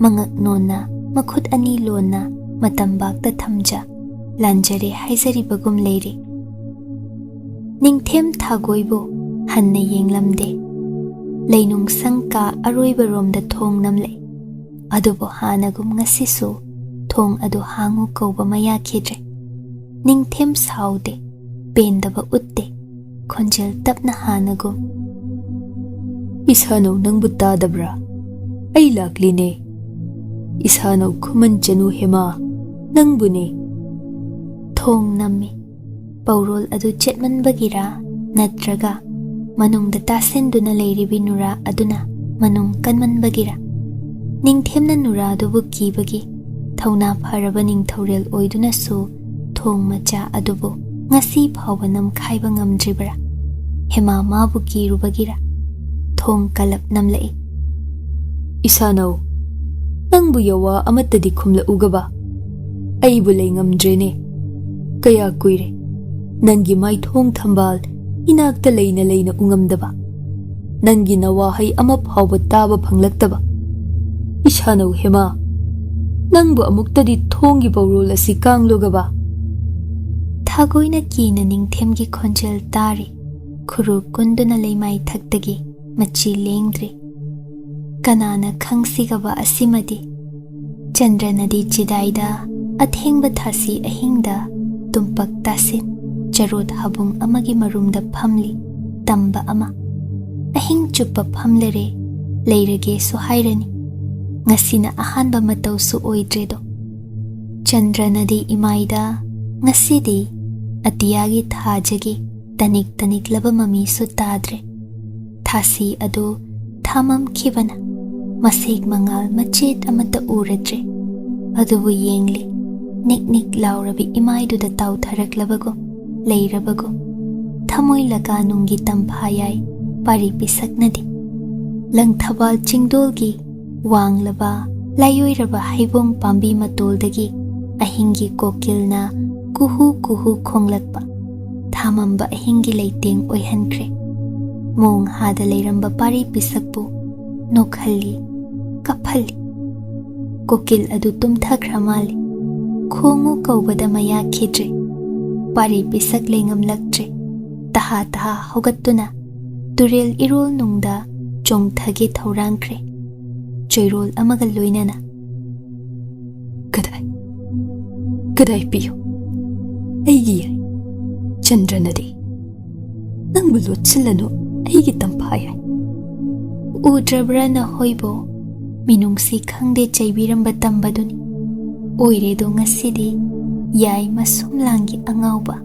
ꯃꯉꯛ ꯅꯣꯟꯅ, ꯃꯈꯨꯠ ꯑꯅꯤ ꯂꯣꯟꯅ ꯃꯇꯝꯕꯥꯛꯇ ꯊꯝꯖ, ꯂꯥꯟꯖꯔꯦ ꯍꯥꯏꯖꯔꯤꯕꯒꯨꯝ ꯂꯩꯔꯤ꯫ ꯅꯤꯡꯊꯦꯝ ꯊꯥꯒꯣꯏꯕꯨ ꯍꯟꯅ ꯌꯦꯡꯂꯝꯗꯦ꯫ ꯂꯩꯅꯨꯡ ꯁꯪ ꯀꯥ ꯑꯔꯣꯏꯕꯔꯣꯝꯗ ꯊꯣꯡ ꯅꯝꯂꯛꯏ꯫ ꯑꯗꯨꯕꯨ ꯍꯥꯟꯅꯒꯨꯝ ꯉꯁꯤꯁꯨ ꯊꯣꯡ ꯑꯗꯨ ꯍꯥꯡꯉꯨ ꯀꯧꯕ ꯃꯌꯥꯈꯤꯗ꯭ꯔꯦ꯫ ꯅꯤꯡꯊꯦꯝ ꯁꯥꯎꯗꯦ, ꯄꯦꯟꯗꯕ ꯎꯠꯇꯦ, ꯈꯣꯟꯖꯦꯜ ꯇꯞꯅ ꯍꯥꯟꯅꯒꯨꯝ, "ꯏꯁꯥꯅꯧ, ꯅꯪꯕꯨ ꯇꯥꯗꯕ꯭ꯔꯥ? ꯑꯩ ꯂꯥꯛꯂꯤꯅꯦ꯫ ꯏꯁꯥꯅꯧ, ꯈꯨꯃꯟ ꯆꯅꯨ ꯍꯦꯃꯥ, ꯅꯪꯕꯨꯅꯦ"꯫ ꯊꯣꯡ ꯅꯝꯃꯤ꯫ ꯄꯧꯔꯣꯜ ꯑꯗꯨ ꯆꯦꯠꯃꯟꯕꯒꯤꯔꯥ, ꯅꯠꯇ꯭ꯔꯒ ꯃꯅꯨꯡꯗ ꯇꯥꯁꯤꯟꯗꯨꯅ ꯂꯩꯔꯤꯕꯤ ꯅꯨꯔꯥ ꯑꯗꯨꯅ ꯃꯅꯨꯡ ꯀꯟꯃꯟꯕꯒꯤꯔꯥ? ꯅꯤꯡꯊꯦꯝꯅ ꯅꯨꯔꯥ ꯑꯗꯨꯕꯨ ꯀꯤꯕꯒꯤ ꯊꯧꯅꯥ ꯐꯔꯕ ꯅꯤꯡꯊꯧꯔꯦꯜ ꯑꯣꯏꯗꯨꯅꯁꯨ ꯊꯣꯡ ꯃꯆꯥ ꯑꯗꯨꯕꯨ ꯉꯁꯤ ꯐꯥꯎꯕ ꯅꯝꯈꯥꯏꯕ ꯉꯝꯗ꯭ꯔꯤꯕꯔꯥ? ꯍꯦꯃꯥ ꯃꯥꯕꯨ ꯀꯤꯔꯨꯕꯒꯤꯔꯥ? ꯊꯣꯡ ꯀꯂꯞ ꯅꯝꯂꯛꯏ꯫ "ꯏꯁꯥꯅꯧ, ꯅꯪꯕꯨ ꯌꯋꯥ ꯑꯃꯠꯇꯗꯤ ꯈꯨꯝꯂꯛꯎꯒꯕ? ꯑꯩꯕꯨ ꯂꯩ ꯉꯝꯗ꯭ꯔꯦꯅꯦ꯫ ꯀꯌꯥ ꯀꯨꯏꯔꯦ ꯅꯪꯒꯤ ꯃꯥꯏꯊꯣꯡ ꯊꯝꯕꯥꯜ ꯏꯅꯥꯛꯇ ꯂꯩꯅ ꯂꯩꯅ ꯎꯉꯝꯗꯕ, ꯅꯪꯒꯤ ꯅꯋꯥꯍꯩ ꯑꯃ ꯐꯥꯎꯕ ꯇꯥꯕ ꯐꯪꯂꯛꯇꯕ꯫ ꯏꯁꯥꯅꯧ ꯍꯦꯃꯥ, ꯅꯪꯕꯨ ꯑꯃꯨꯛꯇꯗꯤ ꯊꯣꯡꯒꯤ ꯄꯧꯔꯣꯜ ꯑꯁꯤ ꯀꯥꯡꯂꯨꯒꯕ?" ꯊꯥꯒꯣꯏꯅ ꯀꯤꯅ ꯅꯤꯡꯊꯦꯝꯒꯤ ꯈꯣꯟꯖꯦꯜ ꯇꯥꯔꯤ꯫ ꯈꯨꯔꯨ ꯀꯨꯟꯗꯨꯅ ꯂꯩꯃꯥꯏ ꯊꯛꯇꯒꯤ ꯃꯆꯤ ꯂꯦꯡꯗ꯭ꯔꯤ꯫ ꯀꯅꯥꯅ ꯈꯪꯁꯤꯒꯕ ꯑꯁꯤꯃꯗꯤ? ꯆꯟꯗ꯭ꯔ ꯅꯗꯤ ꯆꯤꯗꯥꯏꯗ ꯑꯊꯦꯡꯕ ꯊꯥꯁꯤ ꯑꯍꯤꯡꯗ ꯇꯨꯝꯄꯛ ꯇꯥꯁꯤꯟ ꯆꯔꯣꯠ ꯍꯥꯕꯨꯡ ꯑꯃꯒꯤ ꯃꯔꯨꯝꯗ ꯐꯝꯂꯤ꯫ ꯇꯝꯕ ꯑꯃ꯫ ꯑꯍꯤꯡ ꯆꯨꯞꯄ ꯐꯝꯂꯔꯦ, ꯂꯩꯔꯒꯦꯁꯨ ꯍꯥꯏꯔꯅꯤ꯫ ꯉꯁꯤꯅ ꯑꯍꯥꯟꯕ ꯃꯇꯧꯁꯨ ꯑꯣꯏꯗ꯭ꯔꯦꯗꯣ꯫ ꯆꯟꯗ꯭ꯔ ꯅꯗꯤ ꯏꯃꯥꯏꯗ ꯉꯁꯤꯗꯤ ꯑꯇꯤꯌꯥꯒꯤ ꯊꯥꯖꯒꯤ ꯇꯅꯤꯛ ꯇꯅꯤꯛꯂꯕ ꯃꯃꯤꯁꯨ ꯇꯥꯗ꯭ꯔꯦ꯫ ꯊꯥꯁꯤ ꯑꯗꯨ ꯊꯥꯃꯝꯈꯤꯕꯅ ꯃꯁꯦꯛ ꯃꯉꯥꯜ ꯃꯆꯦꯠ ꯑꯃꯠꯇ ꯎꯔꯗ꯭ꯔꯦ꯫ ꯑꯗꯨꯕꯨ ꯌꯦꯡꯂꯤ, ꯅꯤꯛ ꯅꯤꯛ ꯂꯥꯎꯔꯕꯤ ꯏꯃꯥꯏꯗꯨꯗ ꯇꯥꯎꯊꯔꯛꯂꯕꯒꯨꯝ, ꯂꯩꯔꯕꯒꯨꯝ꯫ ꯊꯃꯣꯏ ꯂꯀꯥꯅꯨꯡꯒꯤ ꯇꯝꯐꯥ ꯌꯥꯏ ꯄꯥꯔꯤ ꯄꯤꯁꯛꯅꯗꯤ꯫ ꯂꯪꯊꯕꯥꯜ ꯆꯤꯡꯗꯣꯜꯒꯤ ꯋꯥꯡꯂꯕ ꯂꯥꯏꯑꯣꯏꯔꯕ ꯍꯩꯕꯣꯡ ꯄꯥꯝꯕꯤ ꯃꯇꯣꯜꯗꯒꯤ ꯑꯍꯤꯡꯒꯤ ꯀꯣꯀꯤꯜꯅ ꯀꯨꯍꯨ ꯀꯨꯍꯨ ꯈꯣꯡꯂꯛꯄ꯫ ꯑꯃꯝꯕ ꯑꯍꯤꯡꯒꯤ ꯂꯩꯇꯦꯡ ꯑꯣꯏꯍꯟꯈ꯭ꯔꯦ꯫ ꯃꯣꯡ ꯍꯥꯗ ꯂꯩꯔꯝꯕ ꯄꯥꯔꯤ ꯄꯤꯁꯛꯄꯨ ꯅꯣꯛꯍꯜꯂꯤ, ꯀꯞꯍꯜꯂꯤ꯫ ꯀꯣꯀꯤꯜ ꯑꯗꯨ ꯇꯨꯝꯊꯈ꯭ꯔ ꯃꯥꯜꯂꯤ꯫ ꯈꯣꯡꯉꯨ ꯀꯧꯕꯗ ꯃꯌꯥ ꯈꯤꯗ꯭ꯔꯦ꯫ ꯄꯥꯔꯤ ꯄꯤꯁꯛ ꯂꯦꯡꯉꯝꯂꯛꯇ꯭ꯔꯦ꯫ ꯇꯍꯥ ꯇꯍꯥ ꯍꯧꯒꯠꯇꯨꯅ ꯇꯨꯔꯦꯜ ꯏꯔꯣꯜ ꯅꯨꯡꯗ ꯆꯣꯡꯊꯒꯦ ꯊꯧꯔꯥꯡꯈ꯭ꯔꯦ꯫ ꯆꯣꯏꯔꯣꯜ ꯑꯃꯒ ꯂꯣꯏꯅꯅ꯫ "ꯀꯗꯥꯏ? ꯀꯗꯥꯏ ꯄꯤꯌꯨ? ꯑꯩꯒꯤ ꯌꯥꯏ꯫ ꯆꯟꯗ꯭ꯔꯅꯗꯤ ꯅꯪꯕꯨ ꯂꯣꯠꯁꯤꯜꯂꯅꯨ, ꯑꯩꯒꯤ ꯇꯝꯐꯥ ꯌꯥꯏ꯫" ꯎꯗ꯭ꯔꯕ꯭ꯔꯥ ꯅꯈꯣꯏꯕꯨ? ꯃꯤꯅꯨꯡꯁꯤ ꯈꯪꯗꯦ ꯆꯩꯕꯤꯔꯝꯕ ꯇꯝꯕꯗꯨꯅꯤ꯫ ꯑꯣꯏꯔꯦꯗꯣ ꯉꯁꯤꯗꯤ ꯌꯥꯏ ꯃꯁꯨꯝ ꯂꯥꯡꯒꯤ ꯑꯉꯥꯎꯕ꯫